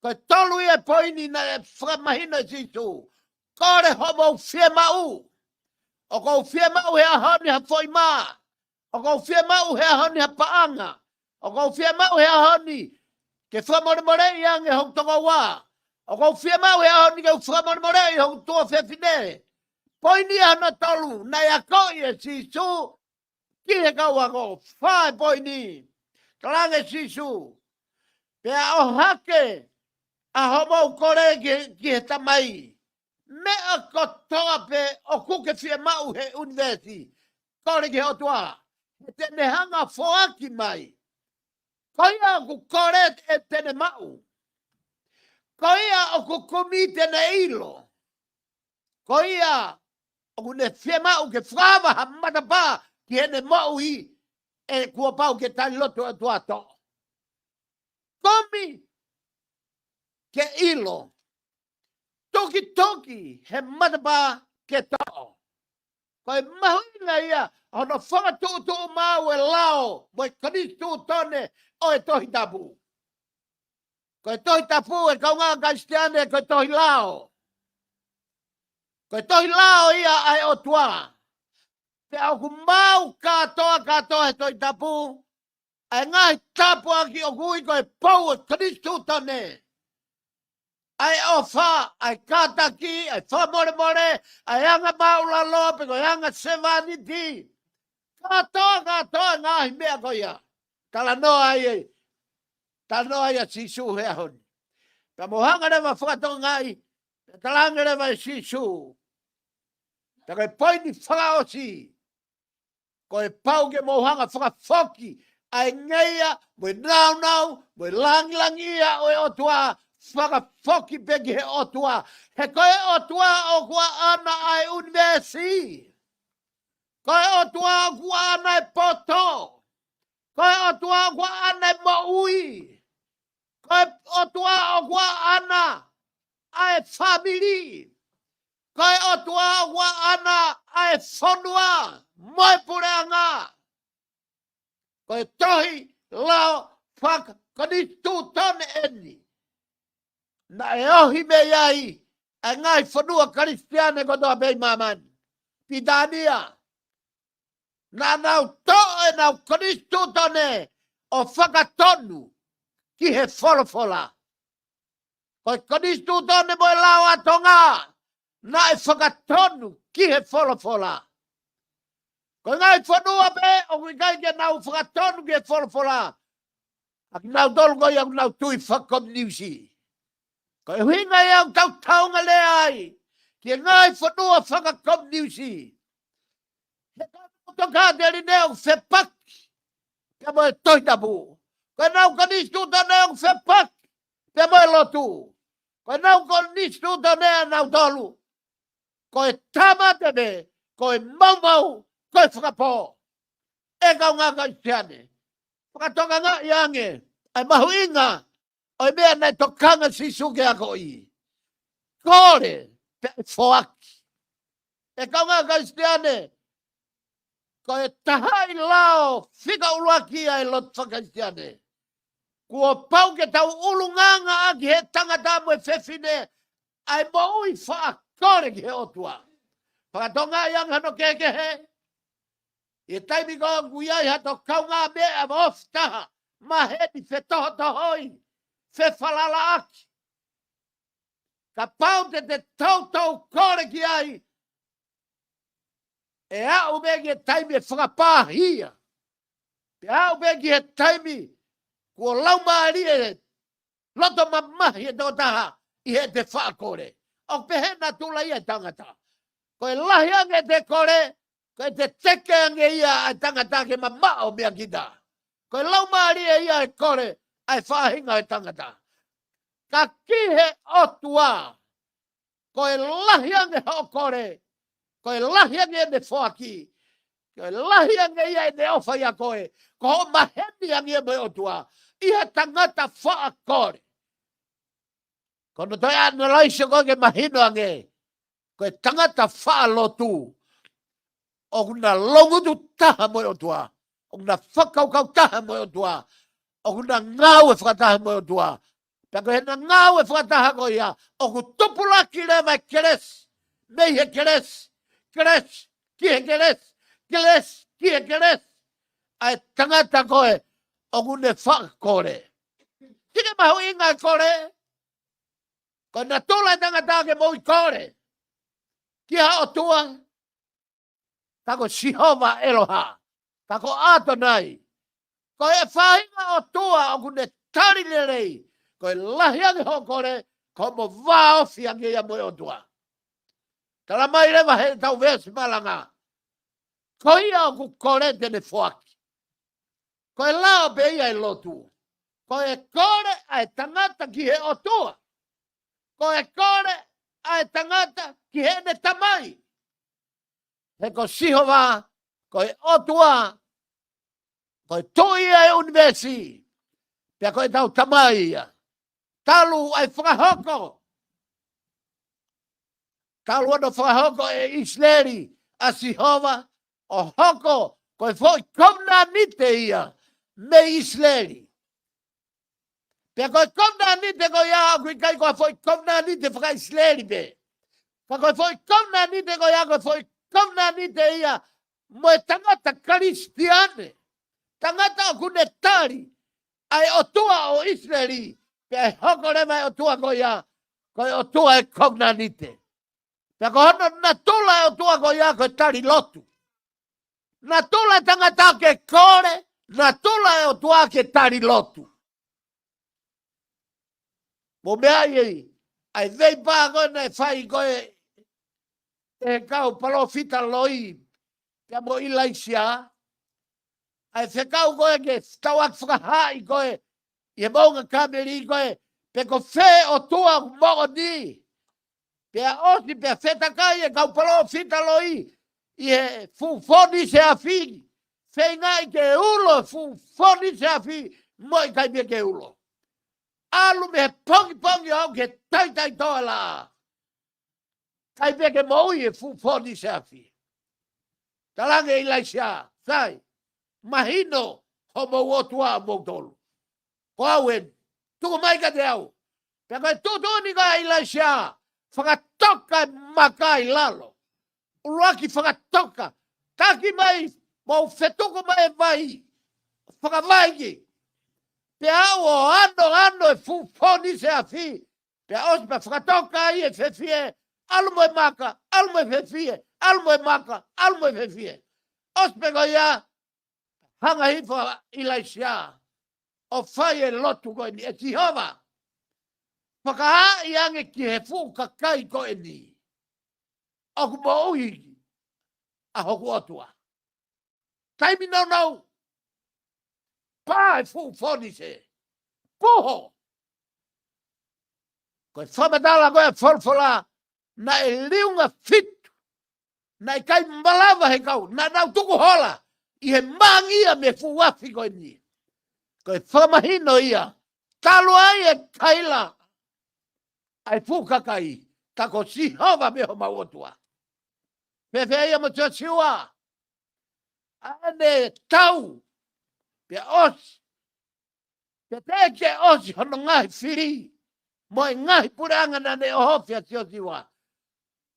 Ko e tolu ia e poini naʻe fakamahino ʻe Sīsū. Kole hoʻomou fiemaʻu. ʻOku ou fiemaʻu he ʻaho ni ha foʻi mā. ʻOku ou fiemaʻu he ʻaho ni ha paʻanga. ʻOku ou fiemaʻu he ʻaho ni ke fakamolemoleʻi ange hoku tokoua. ʻOku ou fiemaʻu he ʻaho ni ke u fakamolemoleʻi hoku tuofefine. Poini ia hono tolu, naʻe akoʻi ʻe Sīsū ki he kau ako. Fā e poini. Talaange ʻe Sīsū, pea ʻohake ʻa hoʻomou kole ki, ki he Tamai. Meʻa kotoa pē ʻoku ke fiemaʻu he ʻunivēsi, kole ki he ʻOtua, he te ne hanga foaki mai. Ko ia ʻoku kole ʻe te ne maʻu. Ko ia ʻoku kumi te ne ʻilo. Ko ia ʻoku ne fiemaʻu ke fakaava ha matapā ki heʻene moʻui, ʻe kuo pau ke tali loto ʻOtua toʻo. Kumi ke ʻilo. Tukituki he matapā ke toʻo. Ko e mahuʻinga ia hono fakatuʻutuʻu maʻu e lao mo e konisitūtone ʻo e Tohi Tapu. Ko e Tohi Tapu, e kaungā Kalisitiane, ko e tohi lao. Ko e tohi lao ia ʻa e ʻOtua. Pea ʻoku maʻu kātoa, kātoa he Tohi Tapu ʻa e ngaahi tāpuaki ʻoku ui ko e pou ʻo e konisitūtone. ʻA e ʻofa, ʻa e kātaki, ʻa e fakamolemole, ʻa e anga māʻulalo, pe ko e anga sevāniti. Kātoa, kātoa e ngaahi meʻa ko ia. Talanoa ai, talanoa ai ʻa Sīsū he ʻaho ni. Pea mou hanga leva fakatokangaʻi, pea talaange leva ʻe Sīsū, pea ko e poini fakaʻosi, ko e pau ke mou hanga fakafoki ʻa e ngeia, mo e nāunau, mo e lāngilangiʻia ʻo e ʻOtua, fakafoki pē ki he ʻOtua. He ko e ʻOtua ʻoku ʻaʻana ʻa e ʻunivēsi. Ko e ʻOtua ʻoku ʻaʻana e poto. Ko e ʻOtua ʻoku ʻaʻana e moʻui. Ko e ʻOtua ʻoku ʻaʻana ʻa e fāmili. Ko e ʻOtua ʻoku ʻaʻana ʻa e fonua mo e puleʻanga. Ko e tohi lao fakakonisitūtone eni. Naʻe ohi mei ai ʻa e ngaahi fonua Kalisitiane kotoa pē ʻi māmani. Pilitānia. Naʻa nau toʻo ʻenau konisitūtone ʻo fakatonu ki he folofola. Ko e konisitūtone mo e lao ʻa Tonga naʻe fakatonu ki he folofola. Ko e ngaahi fonua pē ʻoku ʻikai ke nau fakatonu ki he folofola, ʻA kinautolu ko ia ʻoku nau tui fakakominiusi. Ko e ʻuhinga ia ʻoku tau taunga lea ai ki he ngaahi fonua fakakominiusi. He ko e tokāteline ʻoku fepaki pea mo e Tohi Tapu. Ko ʻenau konisitūtone ʻoku fepaki pea mo e lotu. Ko ʻenau konisitūtone ʻanautolu ko e tāmate pē, ko e maumau, ko e fakapō. ʻE kaungā Kalisitiane, fakatokangaʻi ange ʻa e mahuʻinga ʻo e meʻa naʻe tokanga Sīsū ki he akoʻi. Kole pea ʻe foaki. ʻE kaungā Kalisitiane, ko e tahaʻi lao fika ʻuluaki ʻa e lotu faka-Kalisitiane. Kuo pau ke tau ʻulungaanga ʻaki he tangata mo e fefine ʻa e moʻui faʻa kole ki he ʻOtua. Fakatokangaʻi ange hono kehekehe. ʻI he taimi ko ē ʻoku ʻi ai hato kaungāmeʻa ofi taha, maheni, fetohotohoi, fefalalaʻaki. Kapau te te toutou kole ki ai, ʻe aʻu pē ki he taimi ʻe fakapāhia. Pea aʻu pē ki he taimi kuo laumālie loto mamahi e tokotaha ʻi heʻete faʻa kole. ʻOku pehē natula ia ʻa e tangata. Ko e lahi ange ʻete kole, ko ʻete teke ange ia ʻa e tangata ke mamaʻo meia kita. Ko e laumālie ia ʻa e kole ʻa e faʻahinga ʻo e tangata. Ka ki he ʻOtua, ko e lahi ange hoʻo kole, ko e lahi ange ʻene foaki, ko e lahi ange ia ʻene ʻofa ʻia koe, ko hoʻo maheni ange ia mo e ʻOtua ʻi he tangata faʻa kole. Ko hono toe ʻanalaiso ko ē ke mahino ange, ko e tangata faʻa lotu ʻoku na longutu taha mo e ʻOtua, ʻoku na fakakaukau taha mo e ʻOtua, ʻoku na ngāue fakataha mo e ʻOtua. Pea ko ʻena ngāue fakataha ko ia, ʻoku tupulaki leva e kelesi mei he kelesi, kelesi ki he kelesi, kelesi ki he kelesi ʻa e tangata ko ē ʻoku ne faʻa kole. Sike mahuʻinga e kole. Ko e natula e tangata ke moʻui kole ki ha ʻOtua, ka ko Sihova ʻEloha, ka ko ʻAtonai. Ko e faʻahinga ʻOtua ʻoku ne tali lelei. Ko e lahi ange hoʻo kole, ko hoʻomo vāofi ange ia mo e ʻOtua. Tala mai leva heʻetau veesi malanga, ko ia ʻoku kole te ne foaki. Ko e lao pē ia e lotu. Ko e kole ʻa e tangata ki he ʻOtua, ko e kole ʻa e tangata ki heʻene Tamai. He ko Sihova, ko e ʻOtua, ko e Tuʻi ʻo e ʻunivēsi, pea ko ʻetau Tamai ia. Talu ʻa e fakahoko, talu hono fakahoko ʻe ʻIsileli ʻa Sihova, ʻo hoko ko e foʻi kovinānite ia mei ʻIsileli. Pea ko e kovinānite ko ia ʻoku ʻikai ko ha foʻi kovinānite fakaʻIsileli pē. Ka ko e foʻi kovinānite ko ia, ko e foʻi kovinānite ia mo e tangata Kalisitiane. Tangata ʻoku ne tali ʻa e ʻOtua ʻo ʻIsileli, pea ʻe hoko leva e ʻOtua ko ia ko e ʻOtua e kovinānite. Pea ko hono natula e ʻOtua ko ia ko e tali lotu. Natula e tangata ke kole, natula e ʻOtua ke tali lotu. Mou meaʻi ʻa e veipā ko ē naʻe fai ko ē ʻe he kau palōfita loi pea mo ʻIlaisiā. ʻA e fekau ko ē ke tauaki fakahaaʻi ko ē ʻi he moʻunga Kāmeli ko ē, pe ko fē ʻOtua ʻoku moʻoni. Pea ʻosi pea fetakai e kau palōfita loi ʻi he fuʻu fōnise afi. Feingaʻi ke ulo e fuʻu fōnise afi, mo ʻikai pē ke ulo. ʻAlu mei he pongipongi ʻo aʻu ki he taitaitoʻa laʻā. ʻIkai pē ke moʻui e fuʻu fōnise afi. Talaange ʻe ʻIlaisiā, sai, mahino homou ʻOtua ʻamoutolu. Ko au eni, tuku mai kiate au. Pea ko e tuʻutuʻuni ko ē ʻa ʻIlaisiā, fakatoka e maka ʻi lalo. ʻUluaki fakatoka, taki mai, mou fetuku mai e vai, fakavaiki. Pea aʻu ʻo anoano e fuʻu fōnise afi, pea ʻosi pea fakatoka ai e fefie, ʻalu mo e maka, ʻalu mo e fefie, ʻalu mo e maka, ʻalu mo e fefie. ʻOsi pē ko ia, hanga hifo ʻa ʻIlaisiā. ʻo fai e lotu ko eni, ʻe Sihova, fakahaaʻi ange ki he fuʻu kakai ko eni ʻoku moʻui ʻa hoku ʻOtua. Taimi nounou, pā e fuʻu fōnise, puho. Ko e fakamatala ko ē ʻa e folofola, naʻe liunga fitu, naʻe ʻikai malava he kau, naʻa nau tuku hola ʻi he māngia mei he fuʻu afi ko eni. Ko e fakamahino ia, talu ai e kaila ʻa e fuʻu kakai, ka ko Sihova pē homau ʻOtua. Fēfē ia mo Siosiua? ʻA ʻene tau, pea ʻosi, pea teʻeki ke ʻosi hono ngaahi fili mo e ngaahi puleʻanga naʻa ne ʻohofi ʻa Siosiua.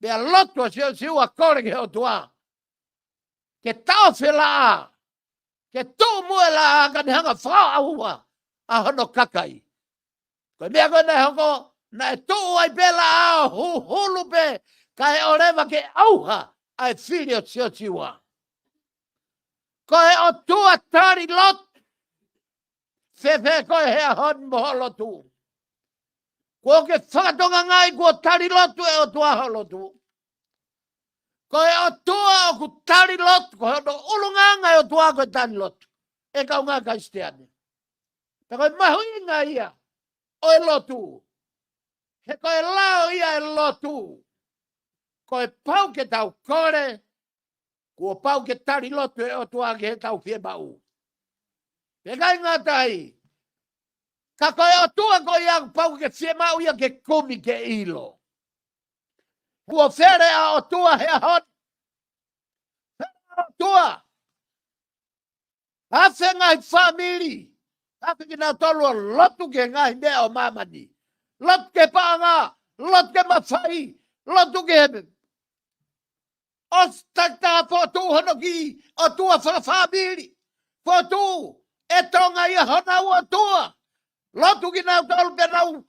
Pea lotu ʻa Siosiua kole ki he ʻOtua ke taʻofi e laʻā, ke tuʻu muʻa e laʻā ka ne hanga ʻo fakaʻauha ʻa hono kakai. Ko e meʻa ko ē naʻe hoko, naʻe tuʻu ai pē laʻā ʻo huhulu pē, kae ʻoua leva ke ʻauha ʻa e fili ʻo Siosiua. Ko e ʻOtua tali lotu. Fēfē koe he ʻaho ni mo hoʻo lotu? Kuo ke fakatongangaʻi kuo tali lotu ʻe he ʻOtua hoʻo lotu? Ko e ʻOtua ʻoku tali lotu, ko hono ʻulungaanga e ʻOtua ko e tali lotu, ʻe kaungā Kalisitiane. Pea ko e mahuʻinga ia ʻo e lotu, he ko e lao ia e lotu. Ko e pau ke tau kole, kuo pau ke tali lotu e ʻOtua ki heʻetau fiemaʻu. Pea ʻikai ngata ai, ka ko e ʻOtua ko ia kuo pau ke fiemaʻu ia ke kumi ke ʻilo. Kuo fele ʻa e ʻOtua he ʻaho ni. Fele ʻa e ʻOtua. Afe ngaahi fāmili, afe kinautolu ʻo lotu ki he ngaahi meʻa ʻo māmani. Lotu ki he paʻanga, lotu ki he mafai, lotu ki he ʻosi takitaha, fokotuʻu hono kiʻi ʻotua fakafāmili. Fokotuʻu ʻe Tonga ia honau ʻotua. Lotu kinautolu pea nau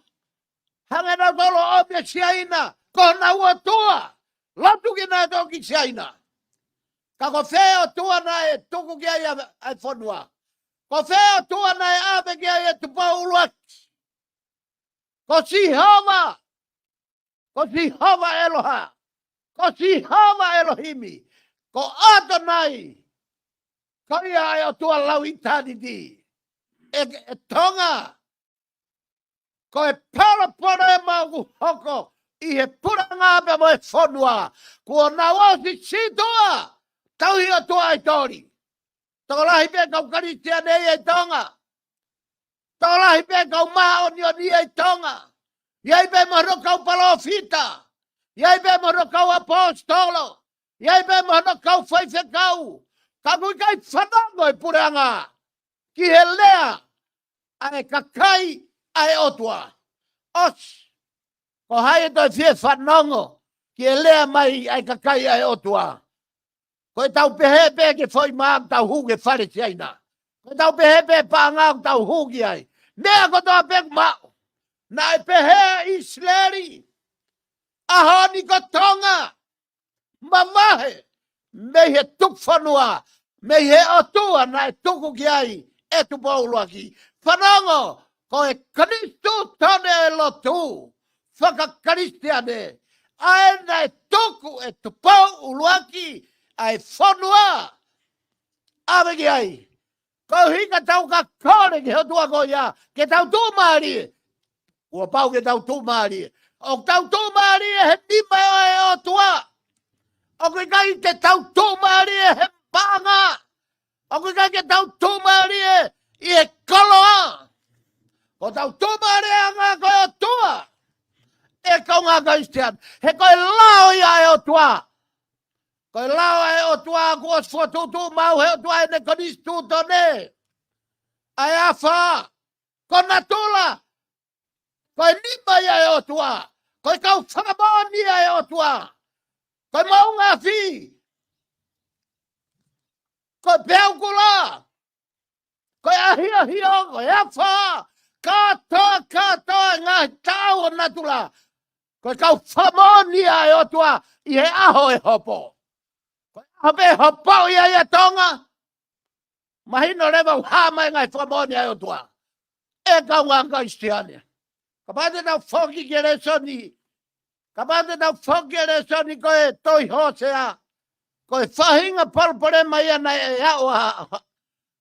hanga nautolu ʻo ʻomi ʻa Siaina ko honau ʻotua. Lotu kinautolu ki Siaina. Ka ko fē ʻOtua naʻe tuku ki ai ʻa e fonua? Ko fē ʻOtua naʻe ʻave ki ai e Tupou ʻUluaki? Ko Sihova. Ko Sihova ʻEloha. Ko Sihova ʻElohimi. Ko ʻAtonai. Ko ia ʻa e ʻOtua lauʻitāniti. ʻE, ʻe Tonga, ko e palopalema ʻoku hoko ʻi he puleʻanga pea mo e fonua, kuo nau ʻosi sītuʻa tauhi ʻotua ʻaitoli. Tokolahi pē kau Kalisitiane ia ʻi Tonga. Tokolahi pē kau māʻoniʻoni ia ʻi Tonga. ʻI ai pē mo hono kau palōfita. ʻI ai pē mo hono kau ʻaposetolo. ʻI ai pē mo hono kau faifekau. Ka ʻoku ʻikai fanongo e puleʻanga ki he lea ʻa e kakai ʻa e ʻOtua. ʻOsi. Ko hai ʻe toe fie fanongo ki he lea mai ʻa e kakai ʻa e ʻOtua? Ko ʻetau pehē pē ki he foʻi mā ʻoku tau hū ki he fale Siaina. Ko ʻetau pehē pē paʻanga ʻoku tau hū ki ai. Meʻa kotoa pē ʻoku maʻu. Naʻe pehē ʻa ʻIsileli, ʻaho ni ko Tonga, mavahe mei he tuku fonua, mei he ʻOtua naʻe tuku ki ai ʻe Tupou ʻUluaki. Fanongo, ko e konisitūtone e lotu faka-Kalisitiane ʻa ē naʻe tuku ʻe Tupou ʻUluaki ʻa e fonua ʻave ki ai. Koeʻuhi ka tau ka kole ki he ʻOtua ko ia ke tau tuʻumālie, kuo pau ke tau tuʻumālie. ʻOku tau tuʻumālie he nima ʻo e ʻOtua. ʻOku ʻikai ke tau tuʻumālie he paʻanga. ʻOku ʻikai ke tau tuʻumālie ʻi he koloa. Ko ʻetau tuʻumālieʻanga ko e ʻOtua, ʻe kaungā Kalisitiane. He ko e lao ia e ʻOtua. Ko e lao e ʻOtua kuo ʻosi fokotuʻutuʻu maʻu he ʻOtua ʻene konisitūtone. ʻA e afā, ko natula, ko e nima ia e ʻOtua, ko e kau fakamoʻoni ia e ʻOtua, ko e moʻunga afi, ko e peau kula, ko e ʻahiohio, ko e afā, kātoa, kātoa e ngaahi taʻau ʻo natula, ko e kau fakamoʻoni ia e ʻOtua ʻi he ʻaho ʻe hopo. Ko e ʻaho pē ʻe hopo ia ʻia Tonga, mahino leva ʻoku hā mai e ngaahi fakamoʻoni ʻa e ʻOtua. ʻE kaungā Kalisitiane, kapau te tau foki ki he lēsoni, kapau te tau foki ki he lēsoni ko e tohi Hōsea, ko e faʻahinga palopalema ia naʻe aʻu ʻa,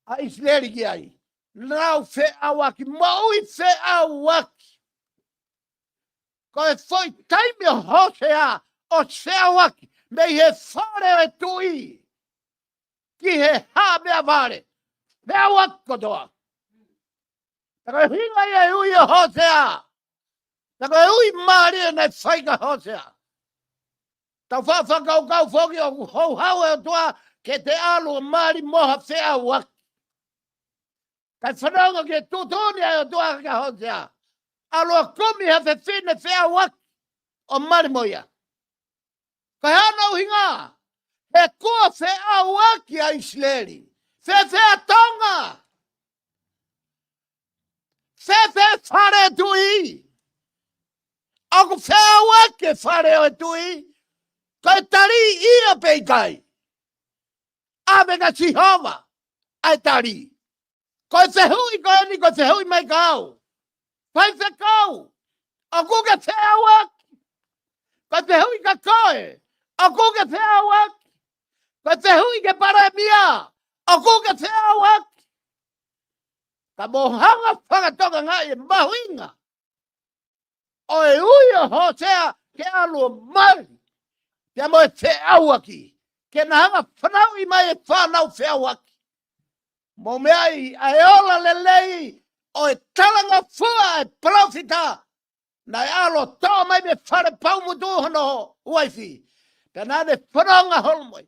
ʻa ʻIsileli ki ai. Nau feʻauaki, moʻui feʻauaki. Ko e foʻi taimi ʻo Hōsea ʻo feʻauaki mei he fale ʻo e tuʻi ki he haʻa meʻavale, feʻauaki kotoa. Pea ko e ʻuhinga ia e ui ʻo Hōsea. Pea ko e ui mālie naʻe fai kia Hōsea. Tau faʻa fakakaukau foki ʻoku houhau e ʻOtua ke te ʻalu ʻo mali mo ha feʻauaki. Kae fanongo ki he tuʻutuʻuni ʻa e ʻOtua kia Hōsea. ʻAlu ʻo kumi ha fefine feʻauaki ʻo mali mo ia. Ko hono ʻuhinga, he kuo feʻauaki ʻa ʻIsileli. Fēfē ʻa Tonga? Fēfē fale tuʻi? ʻOku feʻauaki e fale ʻo e tuʻi? Ko e tali ia pe ʻikai? ʻAve kia Sihova ʻa e tali. Ko e fehuʻi ko eni, ko e fehuʻi mai kia au. Faifekau, ʻoku ke feʻauaki? Ko e fehuʻi kia koe, ʻoku ke feʻauaki? Ko e fehuʻi ki he palēmia, ʻoku ke feʻauaki? Ka mou hanga fakatokangaʻi e mahuʻinga ʻo e ui ʻo Hōsea ke ʻalu ʻo mali, pea mo e feʻauaki, ke na hanga fanauʻi mai e fānau feʻauaki. Mou meaʻi ʻa e ola lelei ʻo e talangofua ʻa e palōfita naʻe ʻalu ʻo toʻo mai mei he fale paumutu hono uaifi. Pea naʻa ne fononga holo mo ia.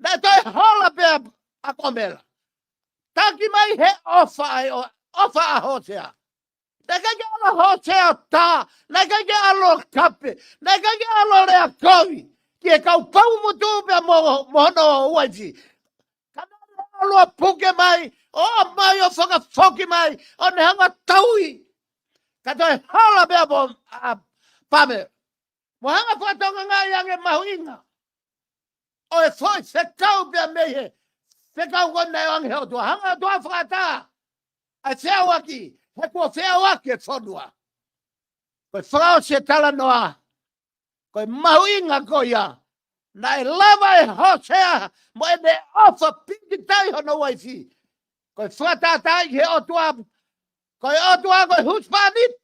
Naʻe toe hola pē ʻa Komela. Taki mai he ʻofa ʻa e ʻo-, ʻofa ʻa Hōsea. Naʻe ʻikai ke ʻalu ʻa Hōsea ʻo tā, naʻe ʻikai ke ʻalu ʻo kape, naʻe ʻikai ke ʻalu ʻo lea kovi ki he kau paumutu pea mo, mo hono uaifi. Ka naʻe ʻalu ʻo puke mai, ʻo mai ʻo fakafoki mai, ʻo ne hanga ʻo tauhi. Ka toe hola pē ʻa Pamela. Mou hanga fakatokangaʻi ange mahuʻinga ʻo e foʻi fekau pea mei he fekau ko ē naʻe ʻoange he ʻOtua. Hanga ʻe he ʻOtua ʻo fakaʻatā ʻa e feʻauaki, he kuo feʻauaki e fonua. Ko e fakaʻosi e talanoa, ko e mahuʻinga ko ia, naʻe lava ʻe Hōsea mo ʻene ʻofa pikitai hono uaifi. Ko e fakatātā ʻi he ʻOtua, ko e ʻOtua ko e husepāniti.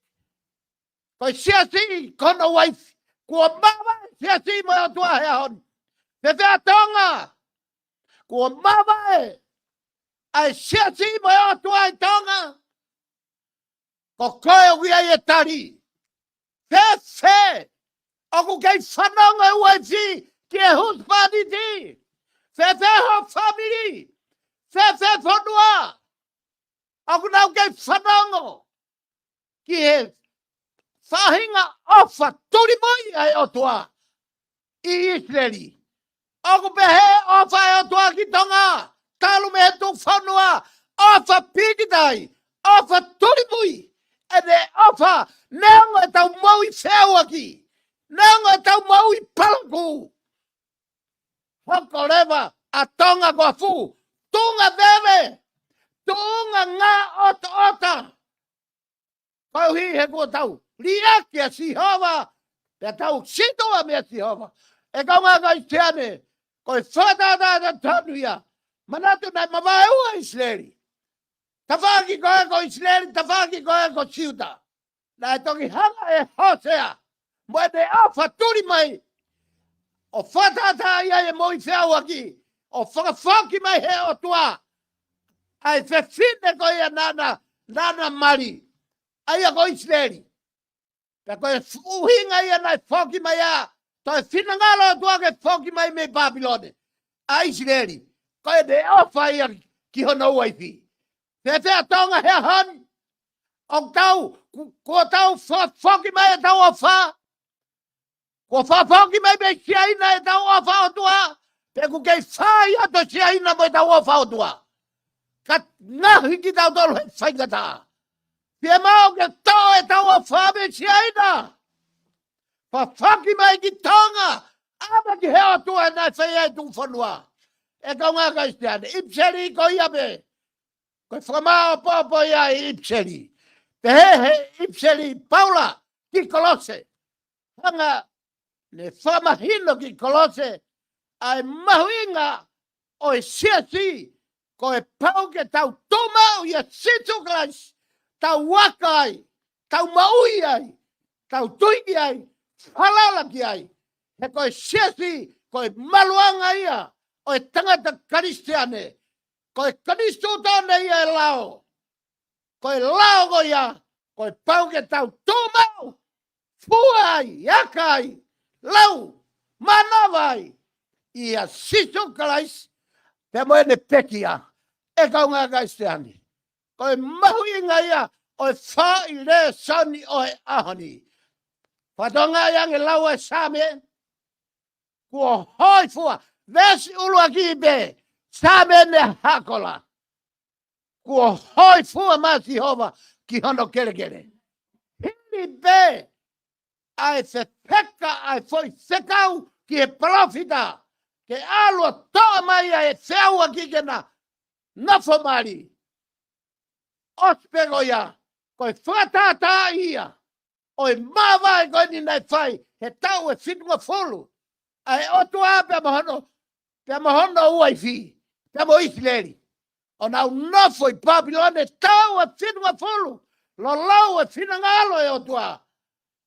Ko e siasi ko hono uaifi. Kuo mavae siasi mo e ʻOtua he ʻaho ni. Fēfē ʻa Tonga? Kuo mavae ʻa e siasi mo e ʻOtua ʻi Tonga? Ko koe ʻoku ʻi ai e tali. Fēfē ʻoku kei fanongo e uaifi ki he husepāniti? Fēfē ho fāmili? Fēfē fonua? ʻOku nau kei fanongo ki he faʻahinga ʻofa tulimui ʻa e ʻOtua ʻi ʻIsileli? ʻOku pehē ʻofa ʻa e ʻOtua ki Tonga, talu mei he tuʻufonua, ʻofa pikitai, ʻofa tulimui, ʻene ʻofa neongo ʻetau moʻui feʻauaki, neongo ʻetau moʻui palakū. Hoko leva ʻa Tonga ko ha fuʻu tuʻunga veve, tuʻunga ngaʻotoʻota. Koeʻuhi he kuo tau liʻaki ʻa Sihova, pea tau sītuʻa meia Sihova. ʻE kaungā Kalisitiane, ko e fakatātā totonu ia. Manatu naʻe mavaeua ʻIsileli. Tafaʻaki ko ē ko ʻIsileli, tafaʻaki ko ē ko Siuta. Naʻe toki hanga ʻe Hōsea mo ʻene ʻofa tulimui ʻo fakatātā ai e moʻui feʻauaki, ʻo fakafoki mai he ʻOtua ʻa e fefine ko ia naʻa na, naʻa na mali, ʻa ia ko ʻIsileli. Pea ko e ʻuhinga ia naʻe foki mai ai, toe finangalo ʻOtua ke foki mai mei Pāpilone ʻa ʻIsileli, ko ʻene ʻofa ia ki hono uaifi. Fēfē ʻa Tonga he ʻaho ni? ʻOku tau, ku-, kuo tau fa-, foki mai ʻetau ʻofa? Kuo fakafoki mai mei Siaina ʻetau ʻofa ʻOtua? Pe ʻoku kei fai atu ʻa Siaina mo ʻetau ʻofa ʻOtua, ka ngaohi kitautolu he faingataʻa? Fiemaʻu ke toʻo ʻetau ʻofa mei Siaina, fakafoki mai ki Tonga, ʻave ki he ʻOtua naʻe fai ai e tuʻufonua. ʻE kaungā Kalisitiane, ʻipiseli ko ia pē. Ko e fakamāʻopoʻopo ia ʻi ʻipiseli. Pehē he ʻipiseli Paula ki Kolose. Hanga ne fakamahino ki Kolose ʻa e mahuʻinga ʻo e siasi, ko e pau ke tau tuʻu maʻu ʻia Sīsū Kalaisi, tau aka ai, tau moʻui ai, tau tui ki ai, falala ki ai. He ko e siasi, ko e maluʻanga ia ʻo e tangata Kalisitiane. Ko e Konisitūtone ia e lao. Ko e lao ko ia, ko e pau ke tau tuʻu maʻu, fua ai, aka ai, lau, mānava ai ʻia Sīsū Kalaisi, pea mo ʻene pekia, ʻe kāinga Kalisitiane. Ko e mahuʻinga ia ʻo e foʻi lēsoni ʻo e ʻaho ni. Fakatokangaʻi ange lau e Saame, kuo hōifua, veesi ʻuluaki pē, Saame ne hakola. Kuo hōifua mai ʻa Sihova ki hono kelekele. Hili pē ʻa e fefeka ʻa e foʻi fekau ki he palōfita, ke ʻalu ʻo toʻo mai ʻa e feʻauaki ke na nofo mali. ʻOsi pē ko ia, ko e fakatātā ia ʻo e māvae ko eni naʻe fai he taʻu ʻe fitungofulu ʻa e ʻOtua pea mo hono, pea mo hono uaifi, pea mo ʻIsileli. ʻO nau nofo ʻi Papilone taʻu ʻe fitungofulu, lolau e finangalo e ʻOtua.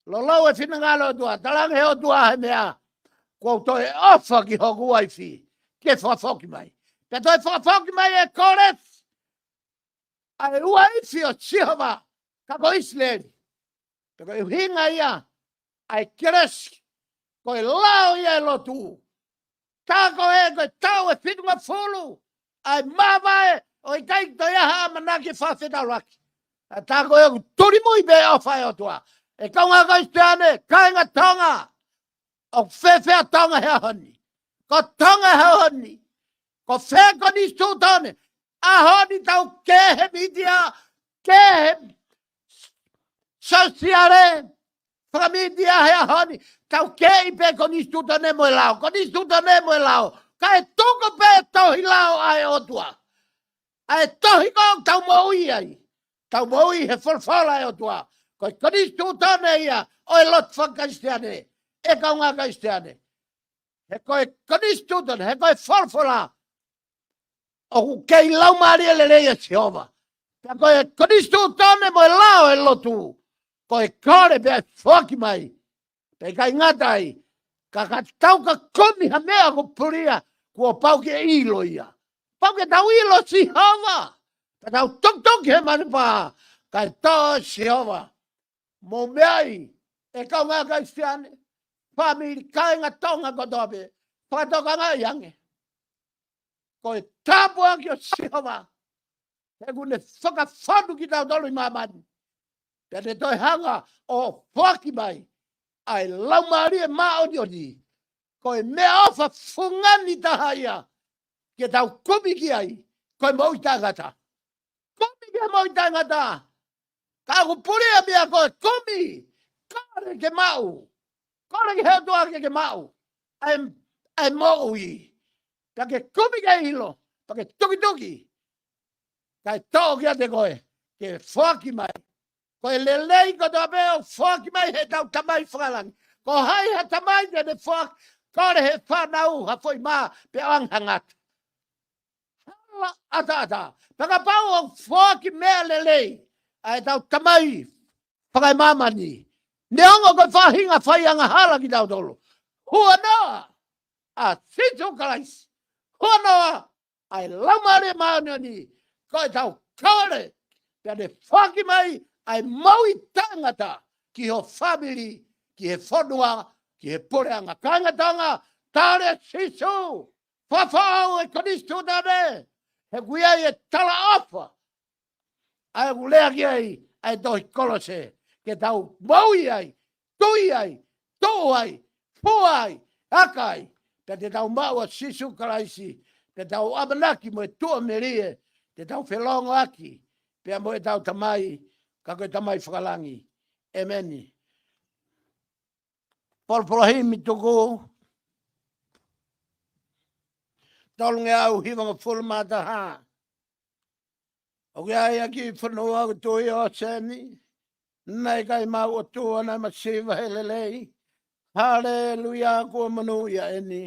Lolau e finangalo e ʻOtua, talaange he ʻOtua he meʻa, kuo u toe ʻofa ki hoku uaifi, ke fakafoki mai. Pea toe fakafoki mai e Kolose, ʻa e uaifi ʻo Sihova, ka ko ʻIsileli. Pea ko e ʻuhinga ia ʻa e kelesi, ko e lao ia e lotu. Tā ko ē ko e taʻu ʻe fitungofulu ʻa e māvae ʻo ʻikai toe ʻi ai ha ʻamanaki fakafetaulaki. ʻA tā ko ē ʻoku tulimui pē ʻofa e ʻOtua. ʻE kāinga Kalisitiane, kāinga Tonga, ʻoku fēfē ʻa Tonga he ʻaho ni? Ko Tonga he ʻaho ni, ko fē Konisitūtone? ʻAho ni tau kē he mītia, kē he sōsiale, fakamītia he ʻaho ni, tau kē ʻi pē Konisitūtone mo e lao, Konisitūtone mo e lao. Kae tuku pē tohi lao ʻa e ʻOtua. ʻA e tohi ko ē ʻoku tau moʻui ai. Tau moʻui he folofola ʻa e ʻOtua. Ko e Konisitūtone ia ʻo e lotu fakakalisitiane, ʻe kāinga Kalisitiane. He ko e Konisitūtone, he ko e folofola, ʻoku kei laumālie lelei ʻa Sihova. Pea ko e Konisitūtone mo e lao e lotu, ko e kole pea foaki mai. Pea ʻikai ngata ai, ka, ka tau ka kumi ha meʻa ʻoku pulia, kuo pau ke ʻilo ia. Pau ke tau ʻilo Sihova. Ka tau tokitoki he matapā, kae toʻo Sihova. Mou meaʻi, ʻe kāinga Kalisitiane, fāmili, kāinga Tonga kotoa pē, fakatokangaʻi ange. Ko e tāpuaki ʻo Sihova, he ʻoku ne fakafonu kitautolu ʻi māmani. Pea te toe hanga ʻo foaki mai ʻa e Laumālie Māʻoniʻoni. Ko e meʻaʻofa fungani taha ia ke tau kumi ki ai, ko e moʻui taʻengata. Kumi ki he moʻui taʻengata. Ka ʻoku pulia meʻa ko e kumi, kole ke maʻu. Kole ki he ʻOtua ke ke maʻu ʻa e, ʻa e moʻui. Pea ke kumi ke ʻilo, pea ke tukituki. Kae toʻo kiate koe, ke foaki mai. Ko e lelei kotoa pē ʻoku foaki mai he ʻetau Tamai Fakalangi. Ko hai ha tamai te ne foaki, kole he fānau ha foʻi mā, pea ʻoange ha ngata. Hala ʻataʻatā. Pea kapau ʻoku foaki meʻa lelei ʻa ʻetau Tamai Fakaemāmani, neongo ko e faʻahinga fai angahala kitautolu, huanoa ʻa Sīsū Kalaisi, huanoa ʻa e Laumālie Māʻoniʻoni, ko ʻetau kole, pea ne foaki mai ʻa e moʻui taʻengata ki ho fāmili, ki he fonua, ki he puleʻanga. Kāinga Tonga, tali ʻa Sīsū, fakafoʻou e Konisitūtone, he ʻoku ʻi ai e talaʻofa ʻa ē ʻoku lea ki ai ʻa e tohi Kolose, ke tau moʻui ai, tui ai, tuʻu ai, fua ai, aka ai, pea te tau maʻu ʻa Sīsū Kalaisi, pea tau ʻamanaki mo e tuʻamelie, te tau felōngoaki pea mo ʻetau Tamai, ka ko e Tamai Fakalangi. ʻEmeni. Folofola himi tuku tolungeau hivangofulu mā taha. ʻOku ʻi ai ʻa e kiʻi fonua ʻoku tui ʻo Seni, Naʻe ʻikai maʻu ʻOtua, naʻe masiva he lelei. Haleluia, kuo monūʻia eni.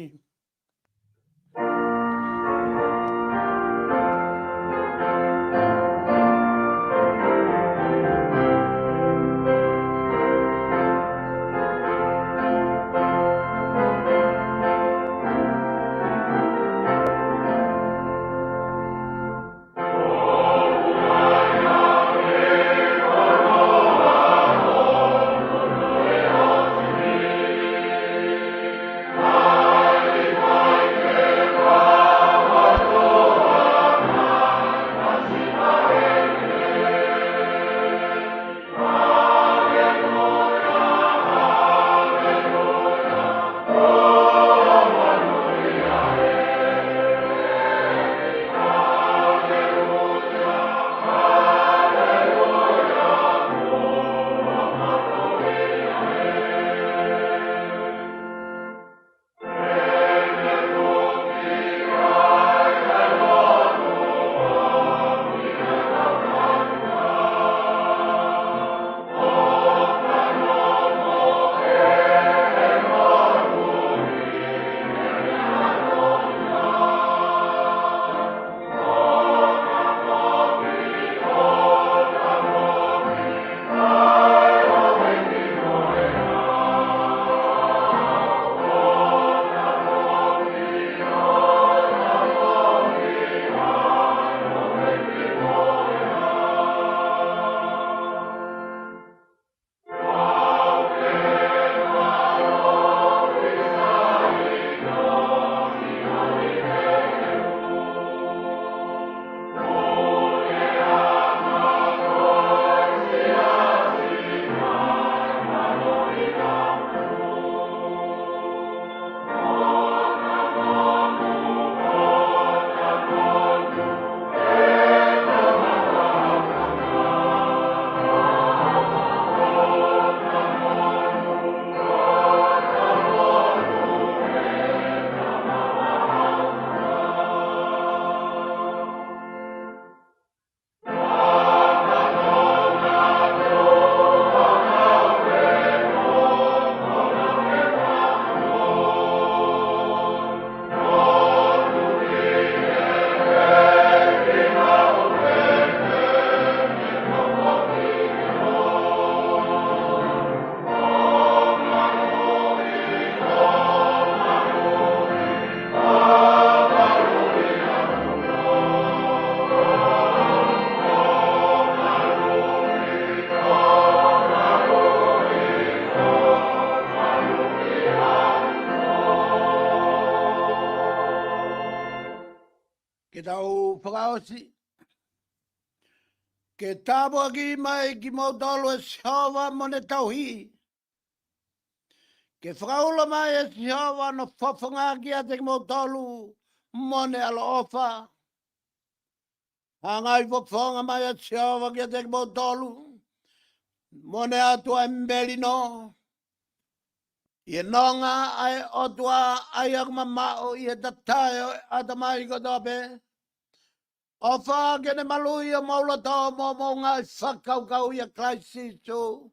Ke tau fakaʻosi. Ke tāpuaki mai kimoutolu ʻe Sihova mo ʻene tauhi. Ke fakaulo mai ʻe Sihova ʻene fofonga kiate kimoutolu mo ʻene ʻaloʻofa. Hangai fofonga mai ʻa Sihova kiate kimoutolu mo ʻene ʻOtua ʻo e melino. ʻI he nonga ʻa e ʻOtua ʻa ia ʻoku mamaʻo ʻi he tatae ʻo e ʻatamai kotoa pē. ʻOfa ke ne maluʻi homou loto mo hoʻomou ngaahi fakakaukau ʻia Kalaisi Sīsū.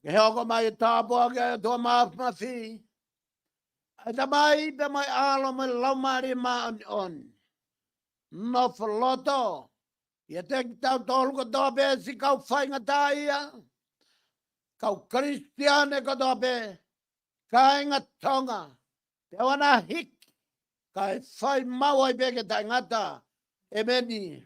Ke hoko mai e tāpuaki ʻa e ʻOtua Māfimafi, ʻa e Tamai pea mo e ʻAlo mo e Laumālie Māʻoniʻoni. Nofo loto ʻiate kitautolu kotoa pē siʻi kau faingataʻaʻia, kau Kalisitiane kotoa pē, kāinga Tonga, pea ʻoua naʻa hiki, kae fai maʻu ai pē ke taʻengata. ʻEmeni.